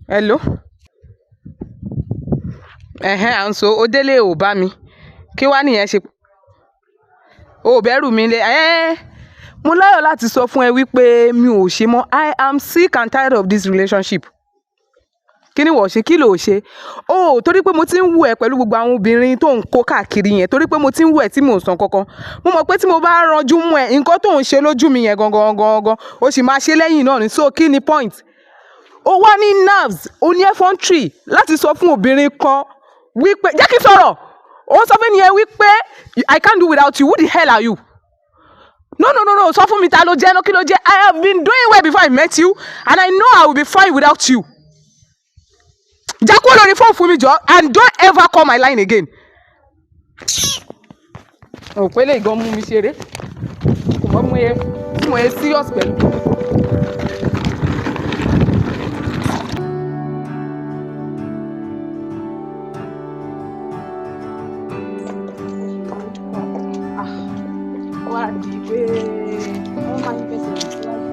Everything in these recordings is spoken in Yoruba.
Hello. Ẹ̀hẹ́n, à ń so ó délé ò bá mi. Kí wá nìyẹn ṣe? O ò bẹ̀rù mi lé. Ẹ́, mo láyọ̀ láti sọ fún ẹ wípé mi ò ṣe mọ́. I am sick and tired of this relationship. Kí ni wọ̀ ṣe? Kí lò ṣe? Oh, torí pé mo ti ń wù ẹ́ pẹ̀lú gbogbo àwọn obìnrin tó ń kó káàkiri yẹn, torí pé mo ti ń wù ẹ́ tí mò ń sọ kankan. Mo mọ̀ pé tí mo bá ranjú mú ẹ, nǹkan tó ń ṣe lójú mi yẹn gangan gangan, o sì máa ṣe lẹ́yìn náà ni. So kí ni point? Ó wá ní nerves, ó ní effrontery láti sọ fún obìnrin kan wípé, jẹ́ kí n sọ̀rọ̀. Ó sọ fún ẹnìyẹn wípé I can't do without you. Who the hell are you? No, no, no, no. Sọ fún mi, ta ló jẹ́ náà, kí ló jẹ́? I have been doing well before I met you and I know I will be fine without you. Já kúrò lórí fóònù fún mi jọ, and don't ever call my line again. Òpè lè gan mú mi ṣeré. Kò mọ̀ mú yẹ, tí mo yẹ serious pẹ̀lú. Wá di pé Wọ́n máa ń fẹsẹ̀ rìn síwájú.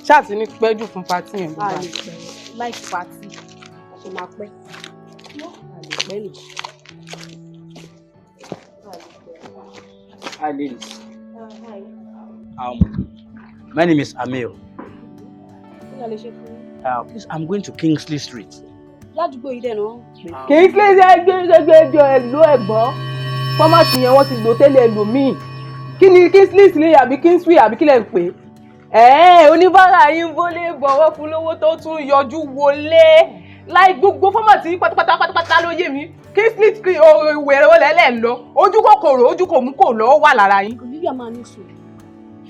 Ṣáà ti ní pẹ́jù fún party yẹn. A lè pẹ́ like party, a ṣe máa pẹ́. A lè pẹ́ nì. Hi, ladies. My name is Amir. Kí la lè ṣe fún yín? Please, I'm going to Kingsley Street. Ládùúgbò yìí dẹ̀ náà pè. Kingsley ṣe gbẹgbẹgbẹ ẹlò ẹ̀gbọ́n. Format yẹn, wọ́n ti lò tẹ́lẹ̀ ẹlòmíì. Kí ni Kingsley sílé àbí Kingsley àbí kí lẹ̀ ń pè é? Ẹ̀ẹ́, oníbàárà yín ń bólé bọ̀wọ́ fún lówó tó tún yọjú wọlé. Láì gbogbo format yín pátápátá pátápátá ló yé mi. Kingsley wẹ̀rẹ̀ wọlé lẹ̀ ń lọ. Ojú kòkòrò, ojú kò mú kò lọ, ó wà lára yín. Olivia, máa ní sùúrù.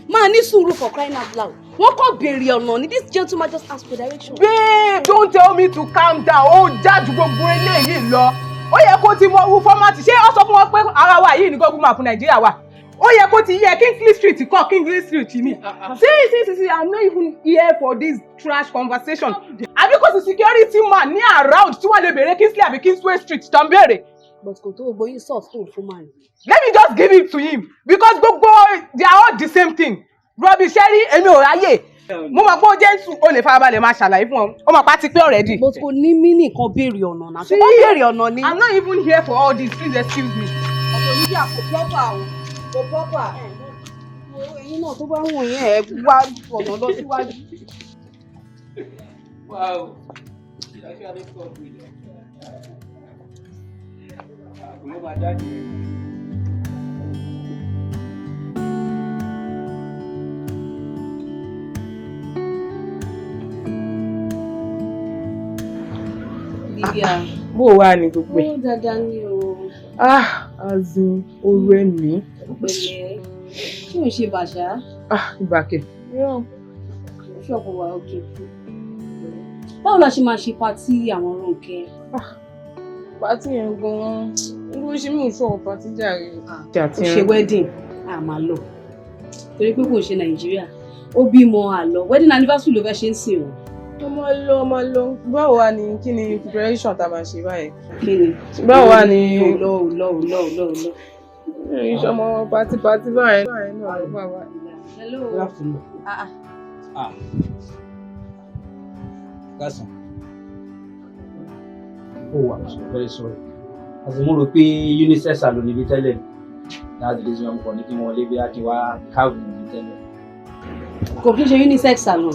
Máa ní sùúrù, for crying out loud. Wọ́n kàn béèrè ọ̀nà ni. This gentleman just ask for direction. Babe, don't tell me to calm down. Ó jájú gbogbo eléyìí lọ. Ó yẹ kó ti mọ irú format. Ṣé ó sọ fún wọn pé ara wa yìí ní Google Map Nàìjíríà wà? Ó yẹ kó ti yẹ Kingsley Street kọ́, Kingsley Street ni. See, see, see, see, I'm not even here for this trash conversation. Àbí kò sí security man ní around tí wọ́n lè béèrè Kingsley àbí Kingsway Street tó ń béèrè? But kò tó gbogbo insult tó ń fún màá ní. Let me just give it to him because gbogbo, they are all the same thing. Rubbish. Ṣẹ́rí, èmi ò ráyè. Mo mọ̀ pé ó jẹ́ ń o lè farabalẹ̀ máa ṣàlàyé fún ọ. Ó mọ̀ pa ti pé already. But kò ní mí nìkan béèrè ọ̀nà náà. Ṣé wọ́n béèrè ọ̀nà ni? I'm not even here for all this. Please excuse me. Ọ̀dọ̀ Olivia, kò proper o. Kò proper. Ẹ̀yin náà, tó bá wùn yín, ẹ̀ wá ọ̀nà lọ síwájú. Wow. Lydia. Bó o wà ní gbogbo ẹ̀? Ó dáadáa ní o. Ah, as in, ó rẹ̀ mí. Pẹ̀lẹ́. Ṣé ò ń ṣe bàṣá? Ah, ìbàkẹ́. Irọ́. Ṣọ́ọ̀bù wa òkè. Báwo la ṣe máa ṣe party àwọn Rónkẹ́? Party yẹn gan-an. Ló ṣe mí, ò sọ̀rọ̀ party jàre. Ó ṣe wedding, a máa lọ. Torí pé kò ṣe Nàìjíríà. Ó bímọ, àlọ́. Wedding anniversary ló fẹ́ ṣe ń sìn o. Ó máa lọ, ó máa lọ. Báwo wá ni, kí ni preparation tá a máa ṣe báyìí? Kí ni? Báwo wá ni? Ò lọ, ò lọ, ò lọ, ò lọ, ò lọ. Ìṣọmọ party party báyìí náà ló bá wa. Hello. Good afternoon. Ah, ah. Ah. Káàsán. Oh, I'm so very sorry. As in, mo rò pé unisex salon níbi tẹ́lẹ̀. That's the reason why mo kàn ní kí wọ́n lé bí a kí wá káàbù níbi tẹ́lẹ̀. Kò kí n ṣe unisex salon.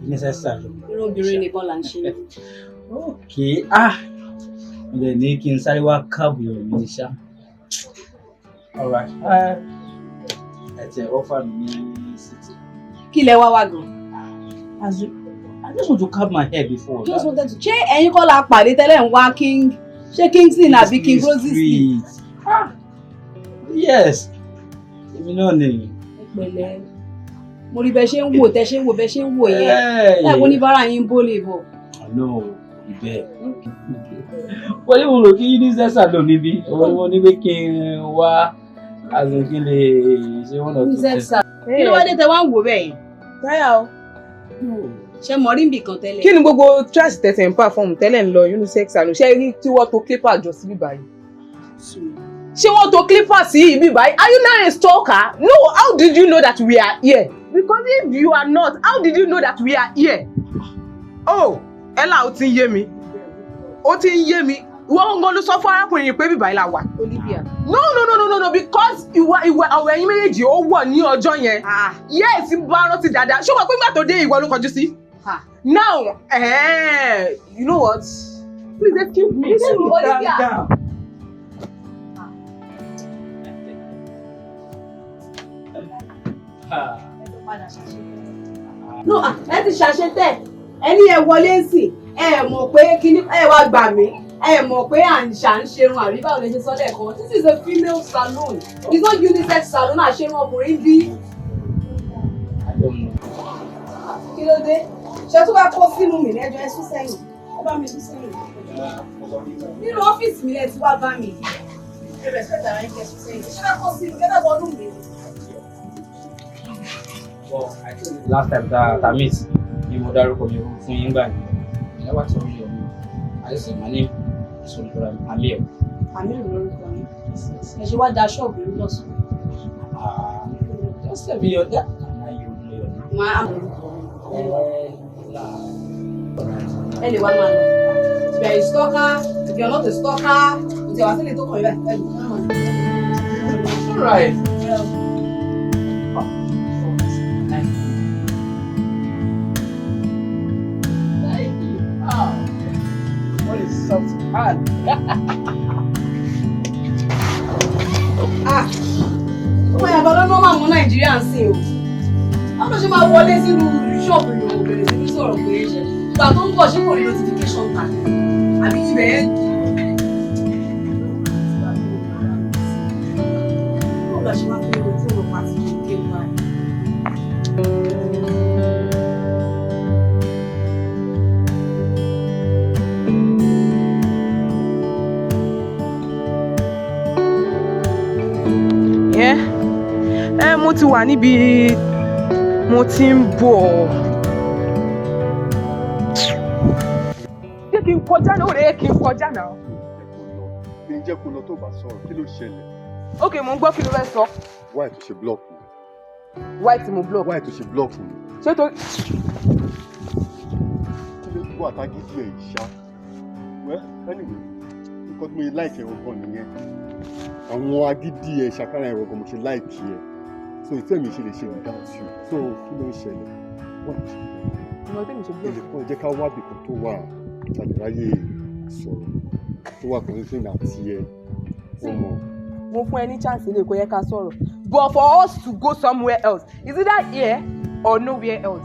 Unisex salon. Irun obìnrin nìkan là ń ṣe. Okay. Ah. Mo lè ní kí n sáré wá káàbù irun mi ní ṣá. All right. Ẹ tiẹ̀ offer mi ní city. Kí lẹ wá wá gan? As in, I just want to carve my hair before. Just wanted to. Ṣé ẹ̀yin kọ́ la pàdé tẹ́lẹ̀ ń wá King, ṣé Kingsley àbí King Roses? Street. Ah. Yes. Èmi náà ni. Ẹ pẹ̀lẹ́. Mo rí bẹ ṣe ń wò, tẹ ṣe ń wò, bẹ ṣe ń wò yẹn. Ẹ wo oníbàárà yín ń bó lè bọ̀. No, ibẹ̀. Wọ́n ní mo rò kí unisex salon níbí. Wọ́n ní mo ní pé kí n wá, as in, kí n lè ṣe one or two Unisex things. salon. Kí ló wá dé tẹ wá ń wò bẹ́ẹ̀ yẹn? Táyà o. Ṣé mọ̀ rí nbì kan tẹ́lẹ̀? Kí ni gbogbo trash tẹ̀sẹ̀ ń perform tẹ́lẹ̀ ń lọ unisex salon? Ṣé rí tí wọ́n tó clipper jọ síbí báyìí? Ṣé wọ́n to clippers sí ibi báyìí? Are you now a stalker? No, how did you know that we are here? Because if you are not, how did you know that we are here? Oh, Ella, ó ti ń yé mi. Ó ti ń yé mi. Ìwọ gangan ló sọ fún arákùnrin yìí pé bíbáyìí la wà. Olivia. No, no, no, no, no, no, because ìwà ọ̀rọ̀ ẹ̀yin méjèèjì ó wọ̀ ní ọjọ́ yẹn. Ah. Yes, bá rántí dáadáa. Ṣé o mọ̀ pé nígbà tó dé ìwọ ló kọjú sí? Ah. Now, you know what? Please excuse me. Olivia. Calm down. Ah. No, ah, ẹ ti ṣàṣetẹ. Ẹ ní ẹ wọlé ń sìn. Ẹ mọ̀ pé kíní ẹ wá gbà mí. Ẹ mọ̀ pé à ń ṣà ń ṣerun àbí báwo lè ṣe sọ lẹ́ẹ̀kan. This is a female salon. It's not unisex salon. Àṣerun ọkùnrin bí. I don't know. Kí ló dé? Ṣé tó bá kó sínú mi lẹ́jọ́ ẹ sún sẹ́yìn? Ẹ bá mi sún sẹ́yìn. Nínú ọ́fíìsì mi lẹ ti wá bá mi. Ẹ respect ara yín kẹ́ sún sẹ́yìn. Ṣé bá kó sínú kẹ́tà wọnú mi? Well, I think last time that I meet, ni mo dárúkọ mi fún yín gbà yẹn. I never told you your name. I just said my name is Olúkọlá Amir. Àmì lórúkọ yín. Ẹ ṣe wá da ṣọ́ọ̀bù yín lọ́sàn-án. Ah, just tell me your name. Na you know your name. Wọ́n á lórúkọ mi. Ella. Ẹ lè wá máa lọ. If you are a stalker, if you are not a stalker, kò tí a wá sílẹ̀ tó kàn yín báyìí. Ẹ lè wá máa lọ. All right. Thank you. Ah, what is soft hand? Ah! Ọmọ yàtọ̀ lọ́nà máa mú Nàìjíríà ń sìn o. Báwo ló ṣe máa wọlé sínú ṣọ́ọ̀bù yòówù bẹ̀rẹ̀ sí ní sọ̀rọ̀ pé ṣe? Ìgbà tó ń bọ̀ ṣé kò rí notification tà? Àbí ibẹ̀ yẹn? Báwo la ṣe máa fi ojú ọ̀rọ̀ pàtó ìdílé báyìí? Yeah. Ẹ mo ti wà níbi mo ti ń bọ̀. Ṣé kí n kọjá náà? Ó rẹ̀ kí n kọjá náà. Kí n jẹ́ kó lọ tó bá sọ̀rọ̀, kí ló ṣẹlẹ̀? Ok, mo ń gbọ́ kí ló fẹ́ sọ. Why tó ṣe block mi? Why tí mo block? Why tó ṣe block mi? Ṣé tó Kí ló wà tágídí ẹ̀ yìí ṣá? Well, anyway, nǹkan tí mo yẹ like ẹ̀ ọkàn nìyẹn. Àwọn agídí ẹ̀ ṣàkárà ẹ̀ ọkàn mo ṣe like ẹ̀. So ìfẹ́ mi ṣe lè ṣe without you. So kí ló ń ṣẹlẹ̀? Why tó ṣe block mi? Ìwọ tí mi ṣe block. Èlé kan jẹ́ ká wá bìkan tó wà tàbí ráyè sọ̀rọ̀ tó wà convincing àti ẹ̀ ó mọ̀. Mo fún ẹ ní chance ilé kò yẹ ká sọ̀rọ̀. But for us to go somewhere else, is either here or nowhere else.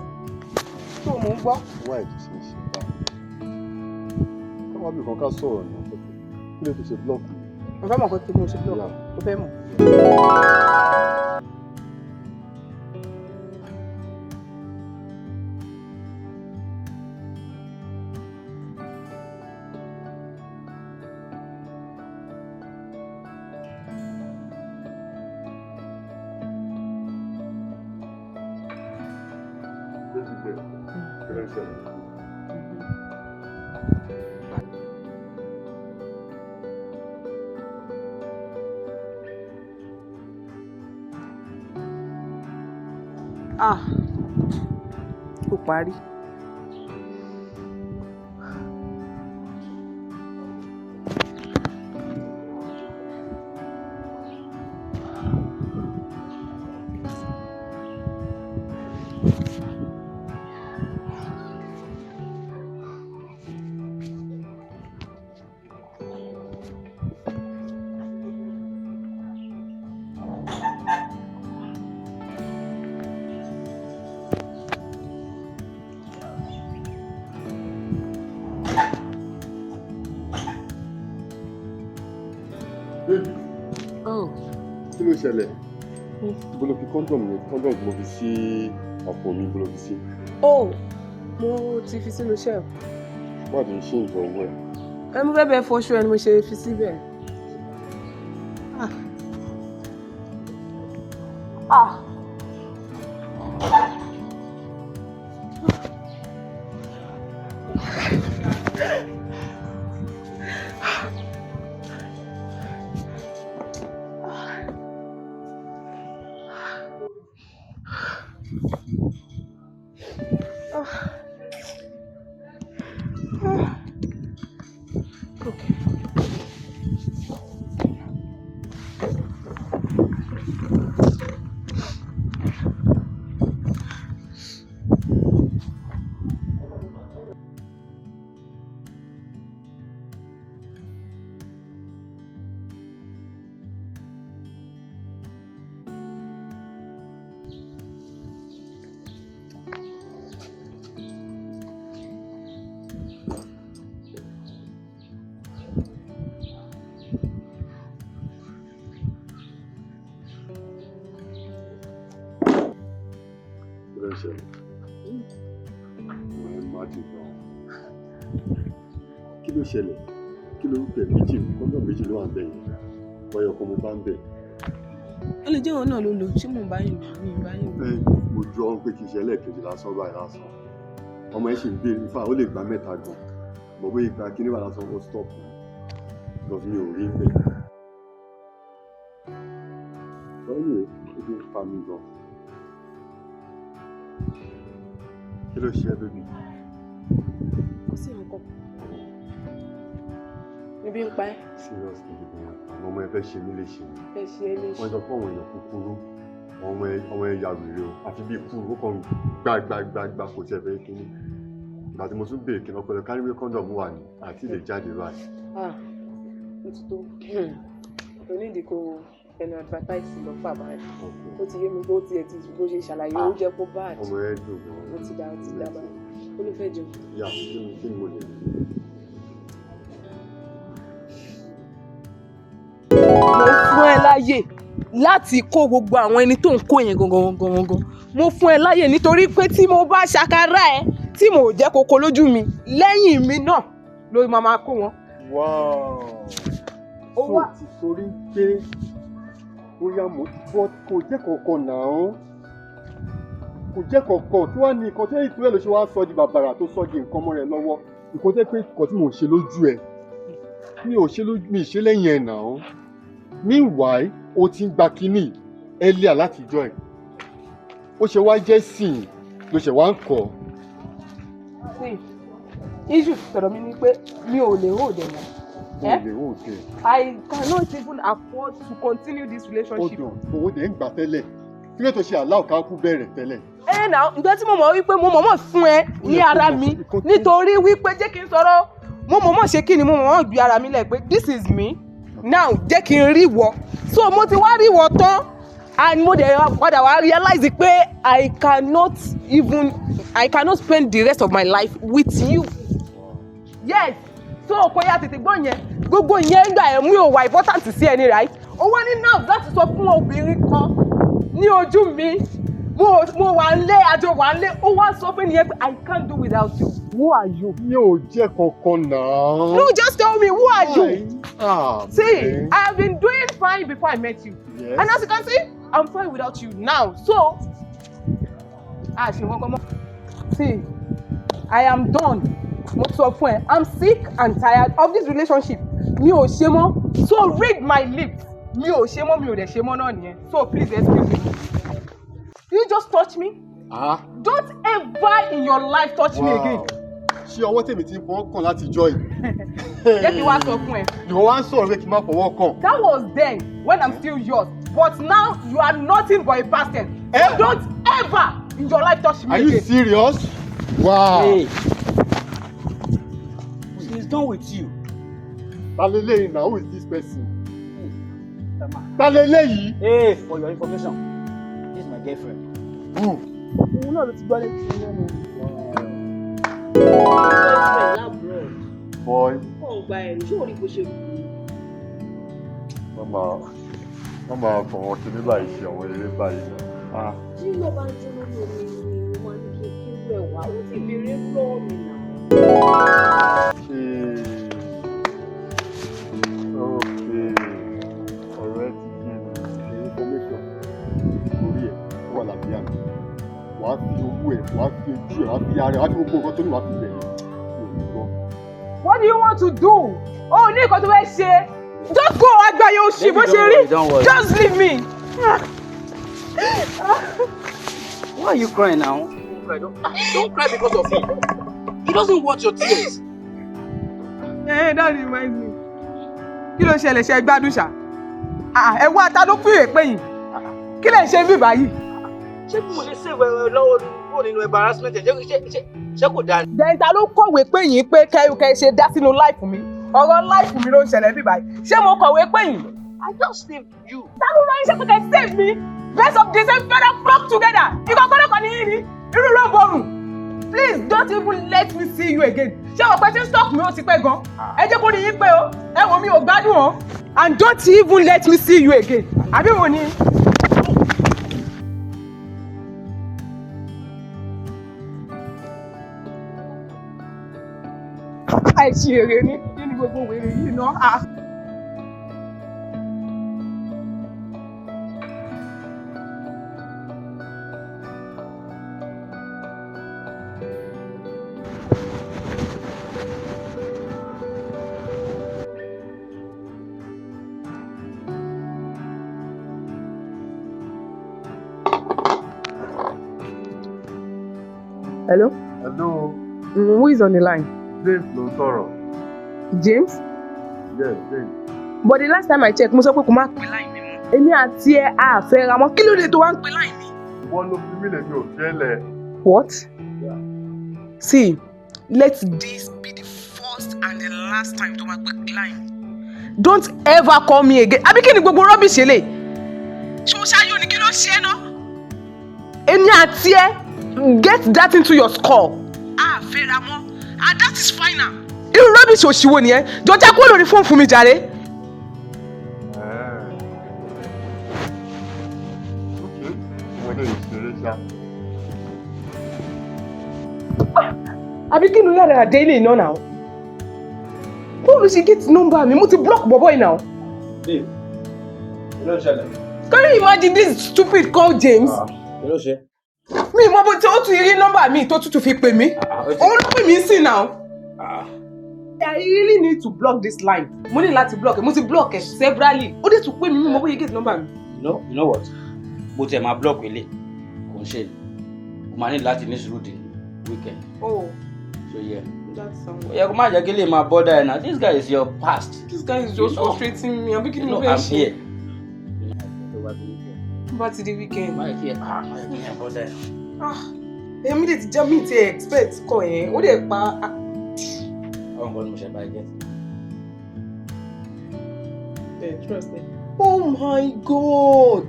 So mo ń gbọ́. Why tó ṣe ń ṣe báyìí? Ká wá bìkan ká sọ̀rọ̀ náà. Kí ló tó ṣe block mi? Mo fẹ́ mọ̀ kó tí mo ṣe block. Yeah. Mo fẹ́ mọ̀. Baby girl, kí ló ń ṣẹlẹ̀? Ah, ó parí. Baby, Oh. kí ló ṣẹlẹ̀? Ibo ló fi condom mi? Condom tí mo fi sí àpò mi, ibo ló fi sí? Oh, mo ti fi sínú shelf. Why do you ṣe ìjọ owó ẹ̀? Ẹ mo fẹ́ bẹ fọṣọ ẹ ni mo ṣe fi síbẹ̀. Ah. Ah. Okay. Kí ló ń ṣẹlẹ̀? Mo ẹ má ti gan. Kí ló ṣẹlẹ̀? Kí ló ń pè méjì? Kọ́ńdọ̀ méjì ló wà ń bẹ̀ yẹn. Bọ́yọ̀ ọkọ mo bá ń bẹ̀. Ó lè jẹ́ òun náà ló lò, ṣé mò ń bá yín lò? Mi ì bá yín lò. Ẹ mo jọ ọ́n pé kì í ṣe ẹlẹ́ẹ̀kejì lásán báyìí lásán. Ọmọ ẹ ṣì ń béèrè ifá, ó lè gba mẹ́ta gan. Bọ̀ bóyá ìgbà kíní wà lásán ó stop. Because mi ò rí ń bẹ̀. But anyway, ebi ń pa mí gan. Kí ló ṣe ẹ́, baby? Kò sí nǹkan. Ebi ń pa ẹ́. Seriously, ebi ń pa mí. Ọmọ ẹ fẹ́ ṣe mí léṣe ni. Fẹ́ ṣe é léṣe. Wọ́n sọ pé àwọn èèyàn kúkúrú, ọmọ ẹ ya wèrè o, àfi bí kúrú, ó kàn gbà gbà gbà gbà, kò tiẹ̀ fẹ́ kíní. Ìgbà tí mo tún béèrè kí n ọpọlọ kárí wé condom wà ní àti lè jáde báyìí. Ah, ó ti tó. Kò ní ìdí kó ẹnu advertise lọ fà báyìí. Ó ti yé mi bó tiẹ̀ ti bó ṣe ṣàlàyé ó jẹ́ kó bad. Ọmọ ẹ dùn gan. Ó ti dá báyìí. Ó ló fẹ́ jẹun. Yà, kí ni mo lè rí? Mo fún ẹ láyè láti kó gbogbo àwọn ẹni tó ń kó yẹn gangan gangan gangan. Mo fún ẹ láyè nítorí pé tí mo bá ṣàkárá ẹ tí mo jẹ́ kókó lójú mi, lẹ́yìn mi náà ló máa máa kó wọn. Wow. Ó So wá ti torí pé bóyá mo but kò jẹ́ kankan náà. Kò jẹ́ kankan tí wàá ní nǹkan tí ìtura ló ṣe wá sọ di bàbàrà tó sọ di nǹkan mọ́ rẹ̀ lọ́wọ́. Nǹkan tẹ́ pé nǹkan tí mò ń ṣe lójú ẹ̀, mi ò ṣe lójú mi ì ṣe lẹ́yìn ẹ̀ náà. Meanwhile, o ti ń gba kínní earlier látijọ́ ẹ̀. Ó ṣe wá jẹ́ sìn ló ṣe wá ń kọ́. See, issue sọ̀rọ̀ mi ni pé mi ò lè hold ẹ̀ mọ́. O Eh? lè hold ẹ̀. I cannot even afford to continue this relationship. Hold on, owó dẹ̀ ń gbà tẹ́lẹ̀. Kí ló tó ṣe aláwọ̀ ká kú bẹ̀rẹ̀ tẹ́lẹ̀? Ẹ nà, ǹjẹ́ tí mo mọ̀ wípé mo mọ̀ọ́mọ̀ fún ẹ ní ara mi nítorí wípé jẹ́ kí n sọ̀rọ̀, mo mọ̀ọ́mọ̀ ṣe kí ni, mo mọ̀ọ́mọ̀ gbé ara mi lẹ̀ pé this is me now, jẹ́ kí n rí wọ. So mo ti wá rí wọ tán and mo dẹ̀ padà wá realize pé I cannot spend the rest of my life with you. Yes, so kò yá tètè gbọ́ yẹn, gbogbo yẹn gbà ẹ̀ mú ò wà important sí ẹni, right? Ó wá ní now láti sọ fún obìnrin kan ní ojú mi, mo wà ń lé, àjọ wà ń lé, ó wá sọ fún ẹnìyẹn pé I can't do without you. Who are you? Mi ò jẹ́ kankan náà. No, just tell me, who are you? Ah, See, man. I have been doing fine before I met you. Yes. And as you can see, I'm fine without you now. So, ah, ṣe nǹkan kan mọ́. See, I am done. Mo sọ fún ẹ, I'm sick and tired of this relationship. Mi ò ṣe mọ́. So read my lips. Mi ò ṣe mọ́, mi ò dẹ̀ ṣe mọ́ náà nìyẹn. So please excuse me. You just touch me. Ah. Don't ever in your life touch me again. Ṣé ọwọ́ tèmi ti ń fọwọ́ kàn láti jọ́ yìí? Jẹ́ kí n wá sọ fún ẹ. Ìwọ wá ń sọ̀rọ̀ pé kí n má fọwọ́ kàn. That was then when I'm still yours. But now you are nothing but a bastard. Eh? Don't ever in your life touch me Are you again. serious? Wow. Hey. She's done with you. Ta leléyìí now? Who is this person? Ta leléyìí? Hey, for your information, this is my girlfriend. Who? Òun náà ló ti gbọ́ létí lẹ́nu. Girlfriend l'abroad. Boy, Kàn gba ẹ̀rí, ṣé orí bó ṣe kú? wọ́n máa fọwọ́ kí ní báyìí ṣe àwọn eré báyìí náà. Ah, Tí iná bá ń jó lórí omi ni mo máa ní kí n kí rẹ̀ wá. Ó sì béèrè lọ́wọ́ mi náà. Ṣé okay, ọ̀rọ̀ ẹ ti yé mi. Ṣe information orí ẹ̀ ó wà lábẹ́ àmì. Wàá fi owó ẹ̀, wàá fi ojú ẹ̀, wàá fi ara ẹ̀, wàá fi gbogbo nǹkan tó ní wàá fi bẹ̀rẹ̀. Mi ò ní gbọ́. What do you want to do? O ò ní nǹkan tó fẹ́ ṣe. Just go, àgbáyé oṣù bó ṣe rí. Don't worry. Just leave me. Why are you crying now? Don't cry, don't cry because of him. He doesn't want your tears. Eh, that reminds me. Kí ló ṣẹlẹ̀ ṣe gbádùn ṣá? Ah, ẹ wá ta ló fìwé pé yìí? Kí lẹ̀ ń ṣe bí báyìí? Ṣé bí mo ṣe save ẹ lọ́wọ́ kúrò nínú embarrassment ẹ̀ ṣé kò dáa ni? Then ta ló kọ̀wé pé yín pé kẹ́ ṣe dá sínú life mi? Ọ̀rọ̀ life mi ló ń ṣẹlẹ̀ bí báyìí. Ṣé mo kọ̀wé pé yín? I just saved you. Ta ló rán iṣẹ́ pé kẹ́ save mi? Birds of the same feather flock together. Ikọ̀ kọ́lọ́kọ́ ní yín ni. Irú ló ń borùn. Please don't even let me see you again. Ṣé o pẹ́ tí stock mi ó ti pẹ́ gan? Ẹ jẹ́ kó rí yín pé o. Ẹ wò mí ò gbádùn o. And don't even let me see you again. Àbí wo ni? Àìsí èrè ni kí ni gbogbo wèrè yìí ná? Ah. Hello? Hello. Who is on the line? James ló ń sọ̀rọ̀. James? Yes, James. But the last time I checked, mo sọ pé kò má pè line mi mọ́. Èmi àti ẹ a fẹ́ ra mọ́. Kí ló dé tó wá ń pè line mi? Wọ́n ló fi mí lè mi ò fẹ́ lẹ̀. What? See, let this be the first and the last time tó máa pè line mi. Don't ever call me again. Àbí kí ni gbogbo rubbish eléyìí? Ṣé o ṣáyò ni kí ló ṣe é ná? Èmi àti ẹ get that into your skull. A fẹ́ ra mọ́ and that is final. Irú rubbish òṣìwò nìyẹn. Jọjá kúrò lórí fóònù fún mi jàre. Okay, ọmọdé yìí ṣeré ṣá. Àbí kí ni yàrá daily iná náà? Báwo ló ṣe get number mi? Mo ti block bọ̀bọ̀ yìí náà. Babe, kí ló ń ṣẹlẹ̀? Can you imagine this stupid call James? Kí ló ṣe? Mi mọ bó tí ó tún rí nọ́mbà mi tó tútù fi pè mí. Òun ló pè mí sí náà. I really need to block this line. Mo ní láti block ẹ. Mo ti block ẹ severally. Ó dé tún pè mí, mi mọ bóyá get number mi. You know what? Mo tiẹ̀ máa block ilé. Kò ń ṣe. O máa ní láti ní sùúrù di weekend. Oh, So yeah. that's Ó yẹ kó má jẹ́ kí lè máa bother ẹ náà. This guy is your past. This guy is just frustrating me. Àbí kí You ni mo know fẹ́ I'm ṣe? here. Bá ti di weekend. Má yẹ kí ẹ ah má yẹ kí ẹ bother ẹ. Ah, èmi lè ti jẹ́ mi ti expect kọ yẹn. Ó dẹ̀ pa. Àwọn nǹkan tí mo ṣe bá ẹ jẹ́. Yeah, trust me. Oh my God!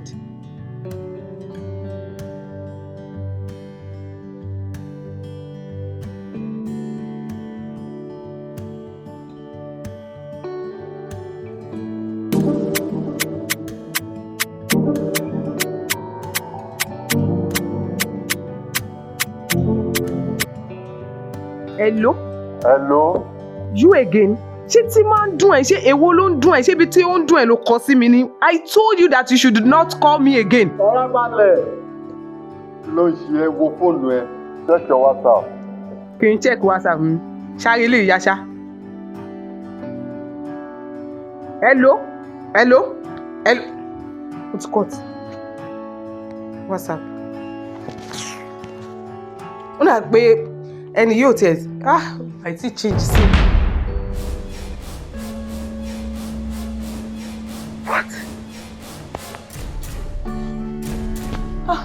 Hello? Hello. You again? Ṣé tí máa ń dùn ẹ́? Ṣé èwo ló ń dùn ẹ́? Ṣé ibi tí ó ń dùn ẹ́ ló kọ sí mi ni? I told you that you should not call me again. Farabalẹ̀. Kí ló ń ṣe ẹ́? Wo fóònù ẹ? Check your WhatsApp. Kì í check WhatsApp mi. Ṣáré lè yaṣá. Hello? Hello? Hello? Ó ti cut. WhatsApp. Ó dà pé ẹni yóò tiẹ̀ ah àìtí change sí. What? Ah.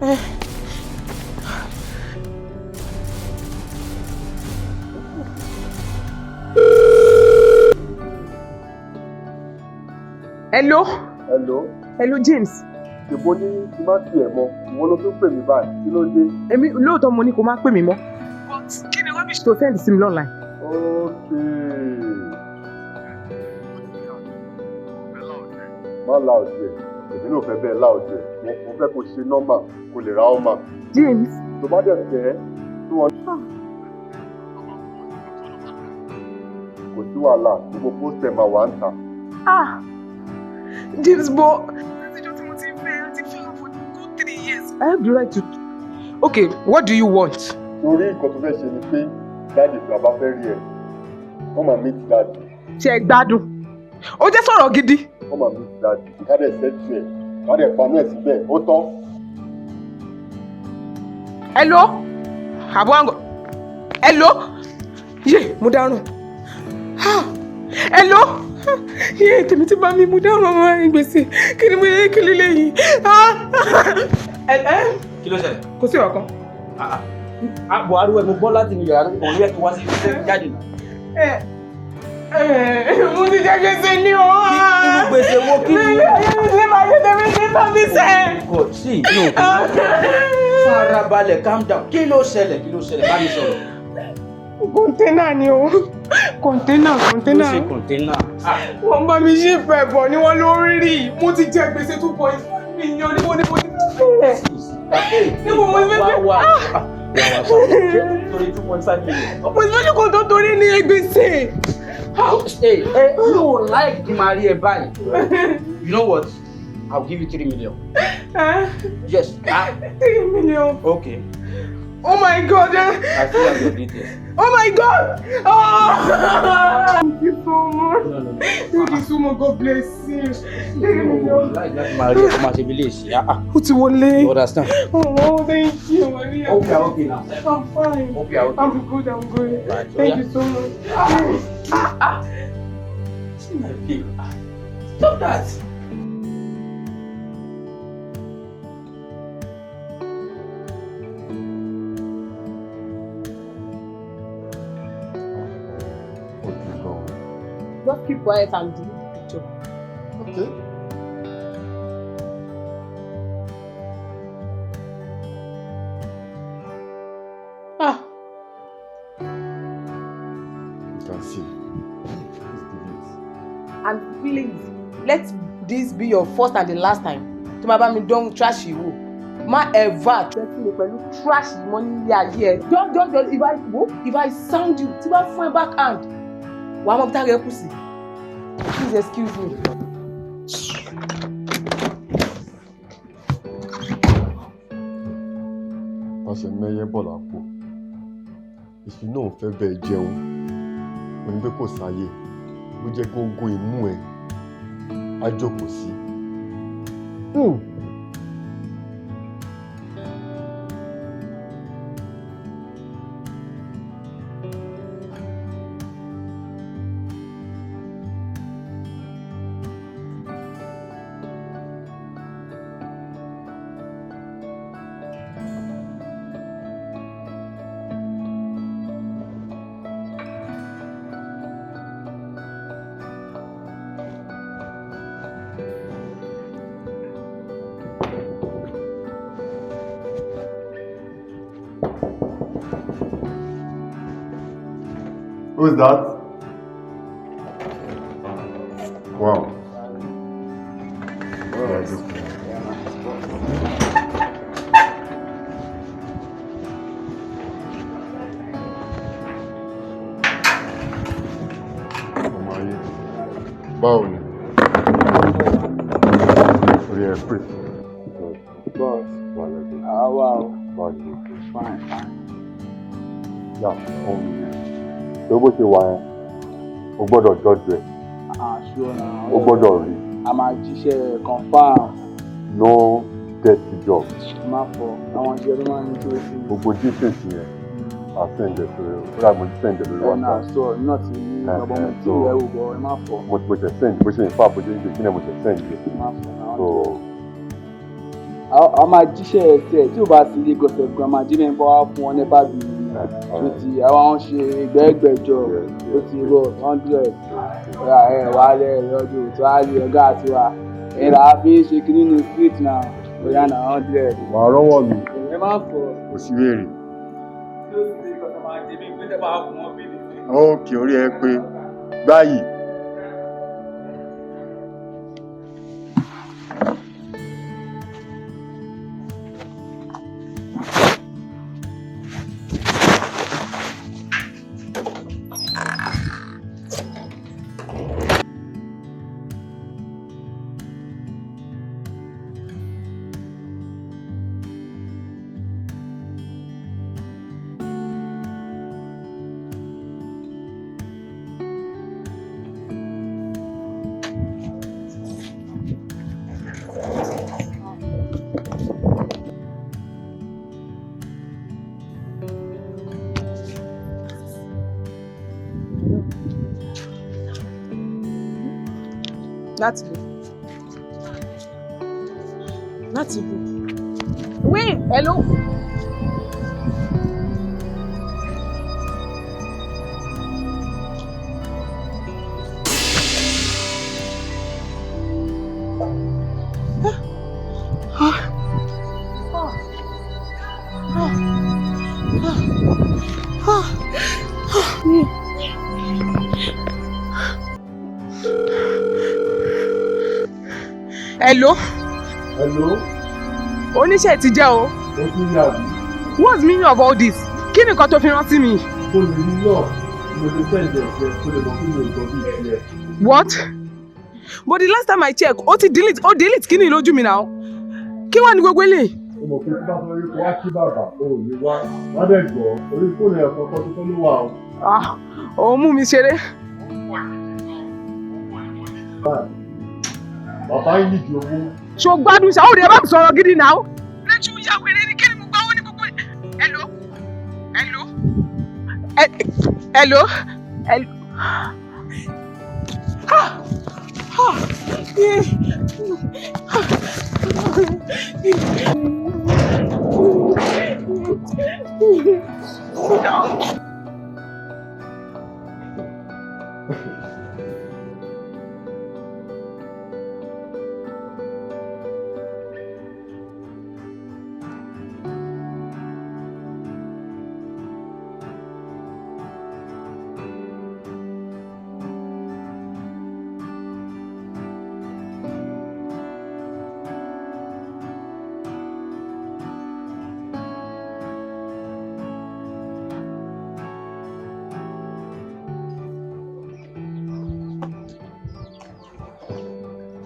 Eh. Hello? Hello. Hello, James. Ṣèbó ní kí n má pè ẹ́ mọ́, ìwọ ló tún pè mí báyìí, kí ló dé? Èmi lóòótọ́ mo ní kó má pè mí mọ́. But kí ni rubbish tó send sí mi online? Okay. Má la ọ̀dẹ̀, èmi náà fẹ́ bẹ́ẹ̀ la ọ̀dẹ̀, mo fẹ́ kó ṣe normal, kó lè ra ọmọ. James. Tó bá dẹ̀ fẹ́, tó wọn. Kò sí wàhálà, gbogbo pósítẹ̀ máa wà ń ta. Ah! James, but látijọ́ tí mo ti ń fẹ́, a ti fẹ́ for good 3 years. I have the right to. Okay, what do you want? Torí nǹkan tó fẹ́ ṣe ni pé daddy bàbá fẹ́ rí ẹ, wọ́n máa meet daddy. Ṣé ẹ gbádùn? Ó jẹ́ sọ̀rọ̀ gidi. Come and meet daddy. Ká dẹ̀ settle ẹ̀. Ká dẹ̀ paná ẹ̀ síbẹ̀. Ó tán. Hello, àbọ̀ àǹgọ̀. Hello, yé, mo dáràn. Ah, hello, yé, tèmi ti bá mi, mo dáràn. Ọmọ gbèsè kí ni mo yẹ kí lílé yìí? Ah, ẹ ẹ. Kí ló ṣẹlẹ̀? Kò sí ọ̀kan. Àbọ̀ ariwo ẹ̀ mo gbọ́ láti inú yàrá, òun yẹ kí wá sí ibi jáde. Ẹ ẹ, mo ti jẹ gbèsè ní o. Irú gbèsè wo kí ni? Ilé ayé mi ti máa yé, tèmi ti bá mi sẹ́. God, see, no, farabalẹ̀, calm down. Kí ló ṣẹlẹ̀? Kí ló ṣẹlẹ̀? Bá mi sọ̀rọ̀. Container ni o, container, container. Ó ṣe container. Wọ́n bá mi ṣe fẹ́ bọ̀ ni wọ́n lórí rí. Mo ti jẹ gbèsè 2.5 million. Níbo ni mo ti fẹ́ bẹ̀rẹ̀? Níbo mo ti fẹ́ Wá bẹ̀rẹ̀? wá wá wá, torí 2.5 million. Mo ti fẹ́ ṣe kò tó torí ní gbèsè. Hey, hey, mi ò like kí n máa rí ẹ báyìí. You know what? I'll give you 3 million. Yes. Ah, 3 million. Okay. Oh my God. I still have your details. Oh my God. Oh. Thank you so much. No, no, no. Thank you so much. God bless you. 3 million. Like láti máa rí ẹ kó máa ṣe bí lè ṣe. Ah, ah. Ó ti wọlé. You understand? Oh, thank you, Maria. Okay, okay now. I'm fine. Okay, okay. I'm good, I'm good. Right, Thank oya. you so much. See my babe. Stop that. Ó dùn gan-an. Just keep quiet and delete the picture. Okay. Ah, You can see. Please delete. And please, let this be your first and the last time tó máa bá mi dán trash yìí wò. Má ever threaten me pẹ̀lú trash yìí mọ́ nílé ayé ẹ. Just, just, just, if I wo, if I sound you, tí bá fún ẹ back hand, wàá mọ bí táyà ẹ kù sí. Please excuse me. Wọ́n ṣe mẹ́yẹ́ bọ̀ lápò. Ìṣù náà fẹ́ bẹ́ẹ̀ jẹun. Mo ní pé kò sáyè. Bó jẹ́ góńgó imú ẹ̀ á jókòó sí. Who's that? Wow. Yeah, good. Ọmọ ayé, báwo ni? Orí ẹ pé. Boss, Wà lẹ́gbẹ̀ẹ́. àwa o, Báwo ni? Fine, fine. Yà, ọmọ mi. Tó bó ṣe wà yẹn, o gbọ́dọ̀ jọ́jú ẹ̀, Ah, sure na. o gbọ́dọ̀ rí. A máa jíṣẹ́, confirm. No dirty job. Má fọ, àwọn iṣẹ́ tó máa ń tó sí. Gbogbo details yẹn, à send ẹ̀ sórí, ó dà, mo ti send ẹ̀ lórí Ẹ náà WhatsApp. sọ, náà ti ní bàbá mo ti ẹ wò bọ̀, ẹ má fọ. Mo ṣe send bó ṣe ìfá bó ṣe ń ṣe kí ni mo ṣe send ẹ̀. Ẹ má fọ náà. So A máa jíṣẹ́ ẹsẹ̀ tí ò bá sí Lagos ẹ̀gbọ́n, a máa jí mẹ́rin bọ́ wá fún ọ nípa bí tó ti àwọn ṣe ìgbẹ́gbẹ́jọ ó ti rọ 100 ẹ̀ wálẹ̀ lọ́dún tó á lè ọ̀gá tiwa ẹ̀ là á fi ń ṣe kí nínú street náà bóyá náà 100. Wàá rọ́wọ́ mi. Ẹ má fọ. Kò sí wèrè. Ókè, orí ẹ pé báyìí. Láti bò. Láti bò. Wait, hello. Hello. Hello. Oníṣẹ́ ti jẹ́ o. Ó tún rí àbí. What's the meaning of all this? Kí ni nǹkan tó fi rántí mi? Kó lè rí náà, mo lè fẹ́ ìjẹ́ ìfẹ́ kó lè mọ̀ kí mi ò gbọ́ bí ìfẹ́. What? But the last time I check, ó ti delete, ó delete kí ni lójú mi náà? Kí wà ní gbogbo eléyìí? Ó mọ̀ pé tí bá fẹ́ rí kó wá kí bàbá, ó ò ní wá. Wá dẹ̀ gbọ́, orí fóònù ẹ̀ kọ̀ọ̀kan tó tó ló wà o. Ah, òun mú mi ṣeré. Bàbá ń yídi owó. Ṣo gbádùn ṣá? Ó rí ẹ bá mi sọ̀rọ̀ gidi náà. Lẹ́tí ya wèrè ni kí ni mo gbọ́ owó ní gbogbo. Hello? Hello? Hello? Hello? Ah! Ah!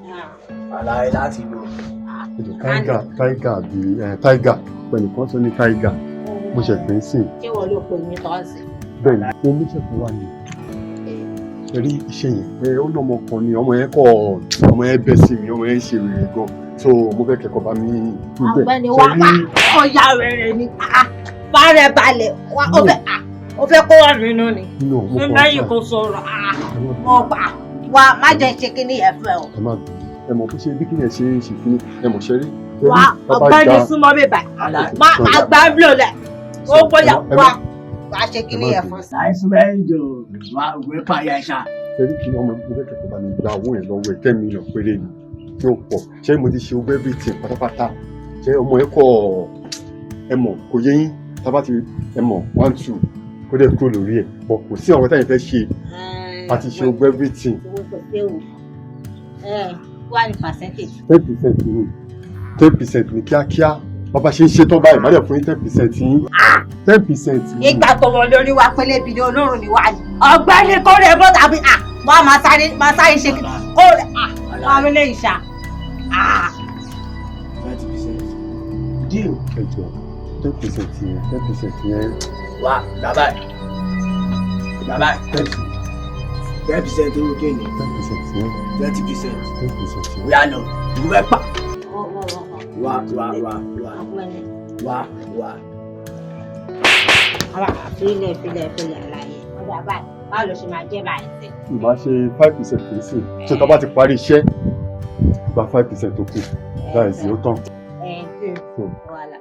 Yeah. Àlàyé láti lò. Tiger, tiger bí tiger pẹ̀lú kan sọ ní tiger mo ṣe pé ń sìn. Ṣé wọ́n ló pè ní tọ́sí? Bẹ́ẹ̀ni, mo mú iṣẹ́ kan wá ní. Ẹ rí iṣẹ́ yẹn pé ó ní ọmọ kan ni ọmọ yẹn kọ̀ ọmọ yẹn bẹ́ sí mi, ọmọ yẹn ń ṣe rere gan. So mo fẹ́ kẹ́kọ̀ọ́ bá mi níbẹ̀. Ọ̀gbẹ́ni wá wá ọ̀ya rere ni bá rẹ̀ balẹ̀ wá ó fẹ́ kó wà nínú ni. Lẹ́yìn kò sọ̀rọ̀ ọgbà wa má jẹ́ ṣe kí ni ẹ fẹ́ o. Ẹ má ẹ mọ̀ bó ṣe bí kíni ẹ ṣe ń ṣe kíni ẹ mọ̀ ṣe rí. Wá ọ̀gbẹ́ni súnmọ́ mi bá má àgbà ń lò lẹ̀ ó bóyá wá wá ṣe kíni ẹ fún. Àìsùn bẹ́ẹ̀ ń jò wá òwe pààyà ẹ̀ṣà. Ṣé kí ọmọ mo fẹ́ kẹ́kọ̀ọ́ bá mi gba owó yẹn lọ́wọ́ ẹ̀ 10 million péré ni tí ó pọ̀, ṣé mo ti ṣe owó everything pátápátá, ṣé ọmọ ẹ kọ̀ ẹ mọ̀ kò yé yín tábà ti ẹ mọ̀ 1 2 kó dẹ̀ kúrò lórí ẹ̀ bọ̀ kò sí àwọn táyìn fẹ́ ṣe àti ṣe owó everything. Wá ní percentage. 10% ni, 10% ni kíákíá, bàbá ṣe ń ṣe tán báyìí má dẹ̀ fún yín 10% yín, 10% ni. Ìgbà tó wọ lórí wa pélé bi ni olórùn ni wá ní. Ọ̀gbẹ́ni kó rẹ̀ bọ́ tàbí à wọ́n máa sáré máa sáré ṣe kó rẹ̀ à wọ́n á lè ṣá. 20% deal. Ẹ jọ 10% yẹn, 10% yẹn. Wá bàbá ẹ bàbá ẹ 10% owó kéènì. 10% yẹn. 20%. 10% yẹn. Wíyá lọ ìlú ẹ pa. Wá wá wá wá wá wá. Filẹ̀ filẹ̀ filẹ̀ àlàyé ọjà báyìí, báwo ló ṣe máa jẹ́ báyìí sí. Ìbá ṣe 5% kì í sìn ṣé tá a bá ti parí iṣẹ́ gba 5% tó kù láìsí ó tán. Ẹ ẹ wàhálà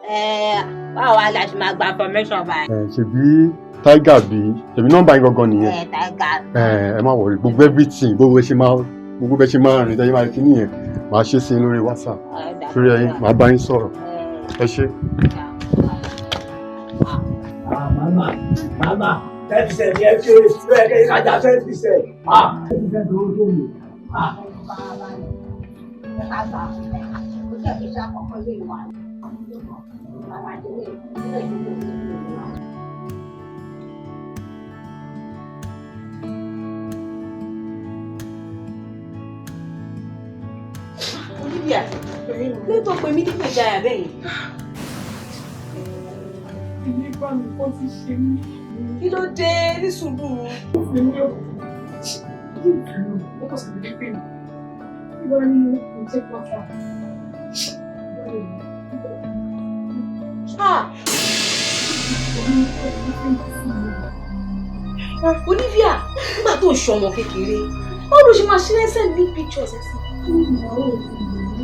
ẹ, báwo wá la ṣe máa gba information báyìí? Ẹ ṣebí tiger bí ṣebí nọ́mbà yín gangan nìyẹn. Ẹ tiger. Ẹ ẹ má worry, gbogbo everything, gbogbo bẹ ṣe máa rìn tẹ́yìn máa kí nìyẹn, màá ṣe sí i lórí WhatsApp lórí ẹyin, màá bá yín sọ̀rọ̀, ẹ ṣé. Ah, mama, mama, 10% yẹn kéré, ó yẹ kí kájà 10%. Ah, 10% owó tó lò. Ah. Olivia, ló tó pe mí nípa ìjayà bẹ́ẹ̀ yẹn. Ilé bá mi kọ́ ti ṣe mí. Kí ló dé ní sùúrù? Èmi ò ó kò sì ní pè mí. Ìwọ ni mo jẹ́ pátá. Ah! Olivia, nígbà tó ń ṣọmọ kékeré, Báwo ló ṣe máa ṣe é send new pictures ẹ sí? Báwo ló ṣe wá jẹ́?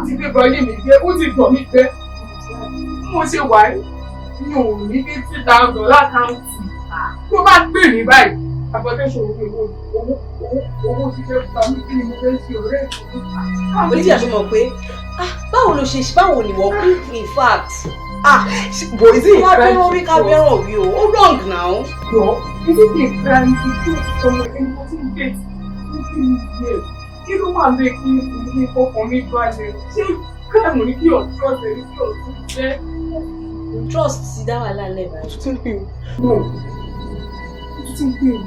Ti gbé bọ ilé mi gbé, ó ti gbọ̀ mí gbé. Mo ṣe wà yìí, mi ò ní 50,000 lákàntì. Tó bá gbè mí báyìí, àbọ̀tẹ́sọ̀ owó owó owó owó ti fẹ́ pa mí, kí ni mo fẹ́ ṣe ọ̀rẹ́ mi? Olivia, ṣe mọ̀ pé ah, báwo ló ṣe, báwo ni wọ́n kú, in fact, ah, But is it a ká crime bẹ́ràn to wí, ká trust? bẹ́ràn wí o, ó wrong now. No, is it a crime to trust someone in 14 days, 14 years? Kí ló wà lè kí n ní ọkàn mi balẹ̀? Ṣé crime ní kí ọ̀ trust ẹni tí ọ̀ tún jẹ́? Trust ti dá wàhálà lẹ̀ báyìí. No, ó tún ti ń pè mí.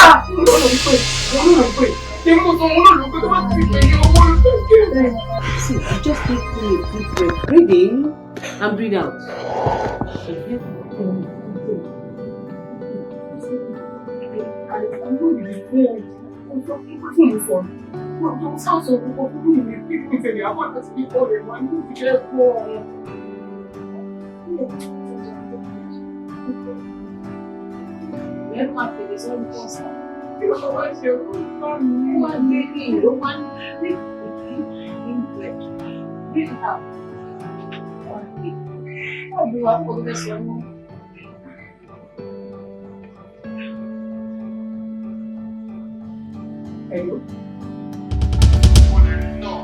Ah! Mo ló ló ń pè, mo ló ló ń pè. Kí mo sọ mo ló ló ń pè tó bá ti pè ní owó ló ń pè. See, you just take a deep breath. Breathe in and breathe out. Ìyẹn máa tètè sọ́ọ́ pọ̀ sí. Ó wá dé ní ìlú wá ní breath. Breathe out. Ọ̀gbìn wa kò fẹ́ sọ mọ́. Hello. Mo lè rí náà,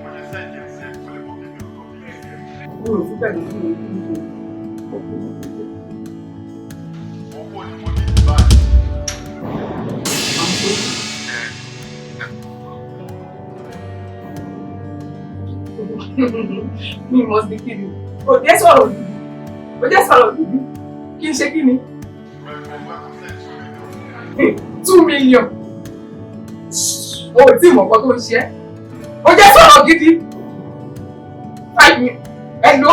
mo lè send ẹ̀ sí ẹ, kó lè mọ̀ pé mi ò kọ́ bí ẹ̀. Mo rò fún pẹ̀lú kí ni kí n ṣe. Owó ni mo ní báyìí. Mi must be kidding. Kò jẹ́ sọ̀rọ̀ gidi. Kò jẹ́ sọ̀rọ̀ gidi. Kí n ṣe kí ni? Mo fẹ́ kó send 2 million. 2 million. O ò tí ì mọ̀ nǹkan tó ń ṣe ẹ́. Ó jẹ́ sọ̀rọ̀ gidi. 5 million. Hello?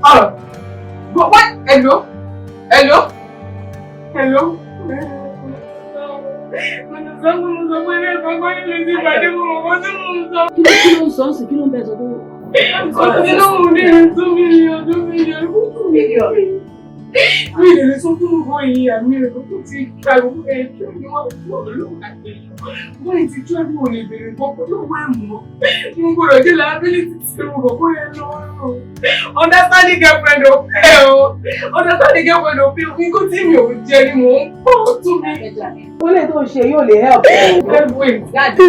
Ọ̀rọ̀. What? Hello? Hello? Hello? Mo ti sọ fún mo sọ pé ilé ẹ̀kọ́ gbọ́dọ̀ lè ti pàdé mo mọ̀ kó tí mo ń sọ. Kí ló ń sọ ń sìn? Kí ló ń bẹ sọ tó? Ó ti lóhùn ní 2 million, 2 million, 2 million. Mi ò lè sọ fún ọmọ yìí, àmì rẹ̀ tó ti gba ìwé ẹjọ́ ní wọ́n fún ọlọ́run àti wọ́n ti tún ẹ̀mí ò lè bèrè kọ́kọ́ ló wẹ̀ mọ́. Mo gbọ́dọ̀ jẹ́ liability tí mo kọ̀ kó yẹn lọ́wọ́. Understanding girlfriend ò fẹ́ o. Understanding girlfriend ò fi nǹkan tí mi ò jẹ ni mò ń pọ̀ 2 million. Ó lè tó ṣe yóò lè help ẹ o. Ẹ wait. Jáde.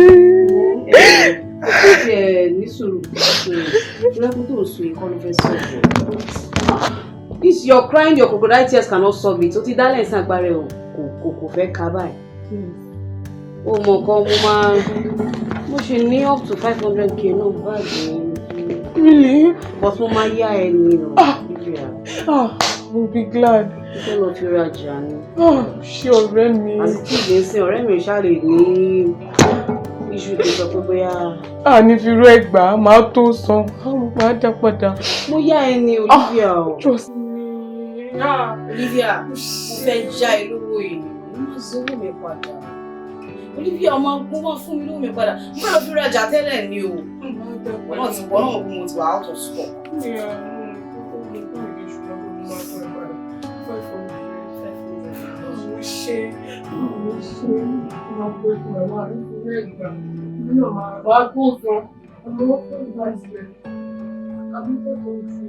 Ẹ ní sùúrù, ní sùúrù. Lẹ́kùn tó ń sun ìkọ́ ló fẹ́ sọ̀rọ̀. This your crying, your crocodile tears cannot solve it. Ó ti dálẹ̀ sí agbára ẹ̀ o, kò fẹ́ ká báyìí. Ó mọ nǹkan, mo máa mo ṣe ní up to 500K náà báàgì mi. Really? But mo máa yá ẹ ní o. Olivia. Ah, I will be glad. Mo fẹ́ lọ fi rajà ni. Ah, ṣé ọ̀rẹ́ mi. Àti tí ìgbé sin ọ̀rẹ́ mi ṣáà lè ní iṣu tó sọ pé bóyá. A ní fi rú ẹgbàá, máa tó san, máa dá padà. Mo yá ẹ ní, Olivia o. Trust me. Ah. Olivia, mo fẹ́ já ẹ lówó yìí. Mo máa san owó mi padà. Olivia, ọmọ mo máa fún mi lówó mi padà. Mo fẹ́ lọ fi rajà tẹ́lẹ̀ ni o. Wọ́n náà ti wọ́n náà mọ̀ pé mo ti wà out of stock. Yeah, mo ṣe mo ṣe máa pé fún ẹ wá nítorí ẹgbà nínú máa bá tó san ọmọ fún ìgbà ìṣẹ̀lẹ̀ àbí tó tó ṣe.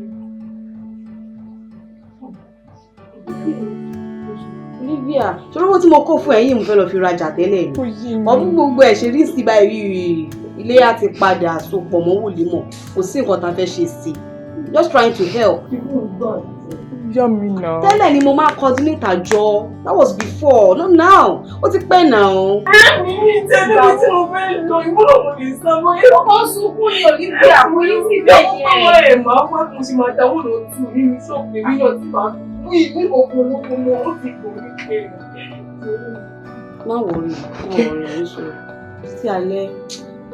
Olivia, torí owó tí mo kó fún ẹ yìí, mo fẹ́ lọ fi rajà tẹ́lẹ̀ ni. Ó yé mi. Ọdún gbogbo ẹ̀ ṣe rí sí báyìí, ilé á ti padà sopọ̀ mọ́ wòlímọ̀, kò sí nǹkan tá a fẹ́ ṣe sí i. Just trying to help. Ibú ń gbà. Yá mi náà. Tẹ́lẹ̀ ni mo máa coordinate àjọ. That was before, not now. Ó ti pẹ́ náà. Mi ní tẹ́lẹ̀ bí tí mo fẹ́ lọ, ìwúlò mo lè sá mọ́. Èrò kan sunkún ní Olivia, mo ní sí bẹ́ẹ̀ yẹn. Ọmọ ẹ̀ máa wá mo ṣe máa dáwọ́ lọ tù nínú ṣọ́ọ̀bù èmi náà ti máa mú ìwé òkòlókò mọ́, ó ti kò ní pé. Má worry, má worry, ní sùúrù. Títí alẹ́,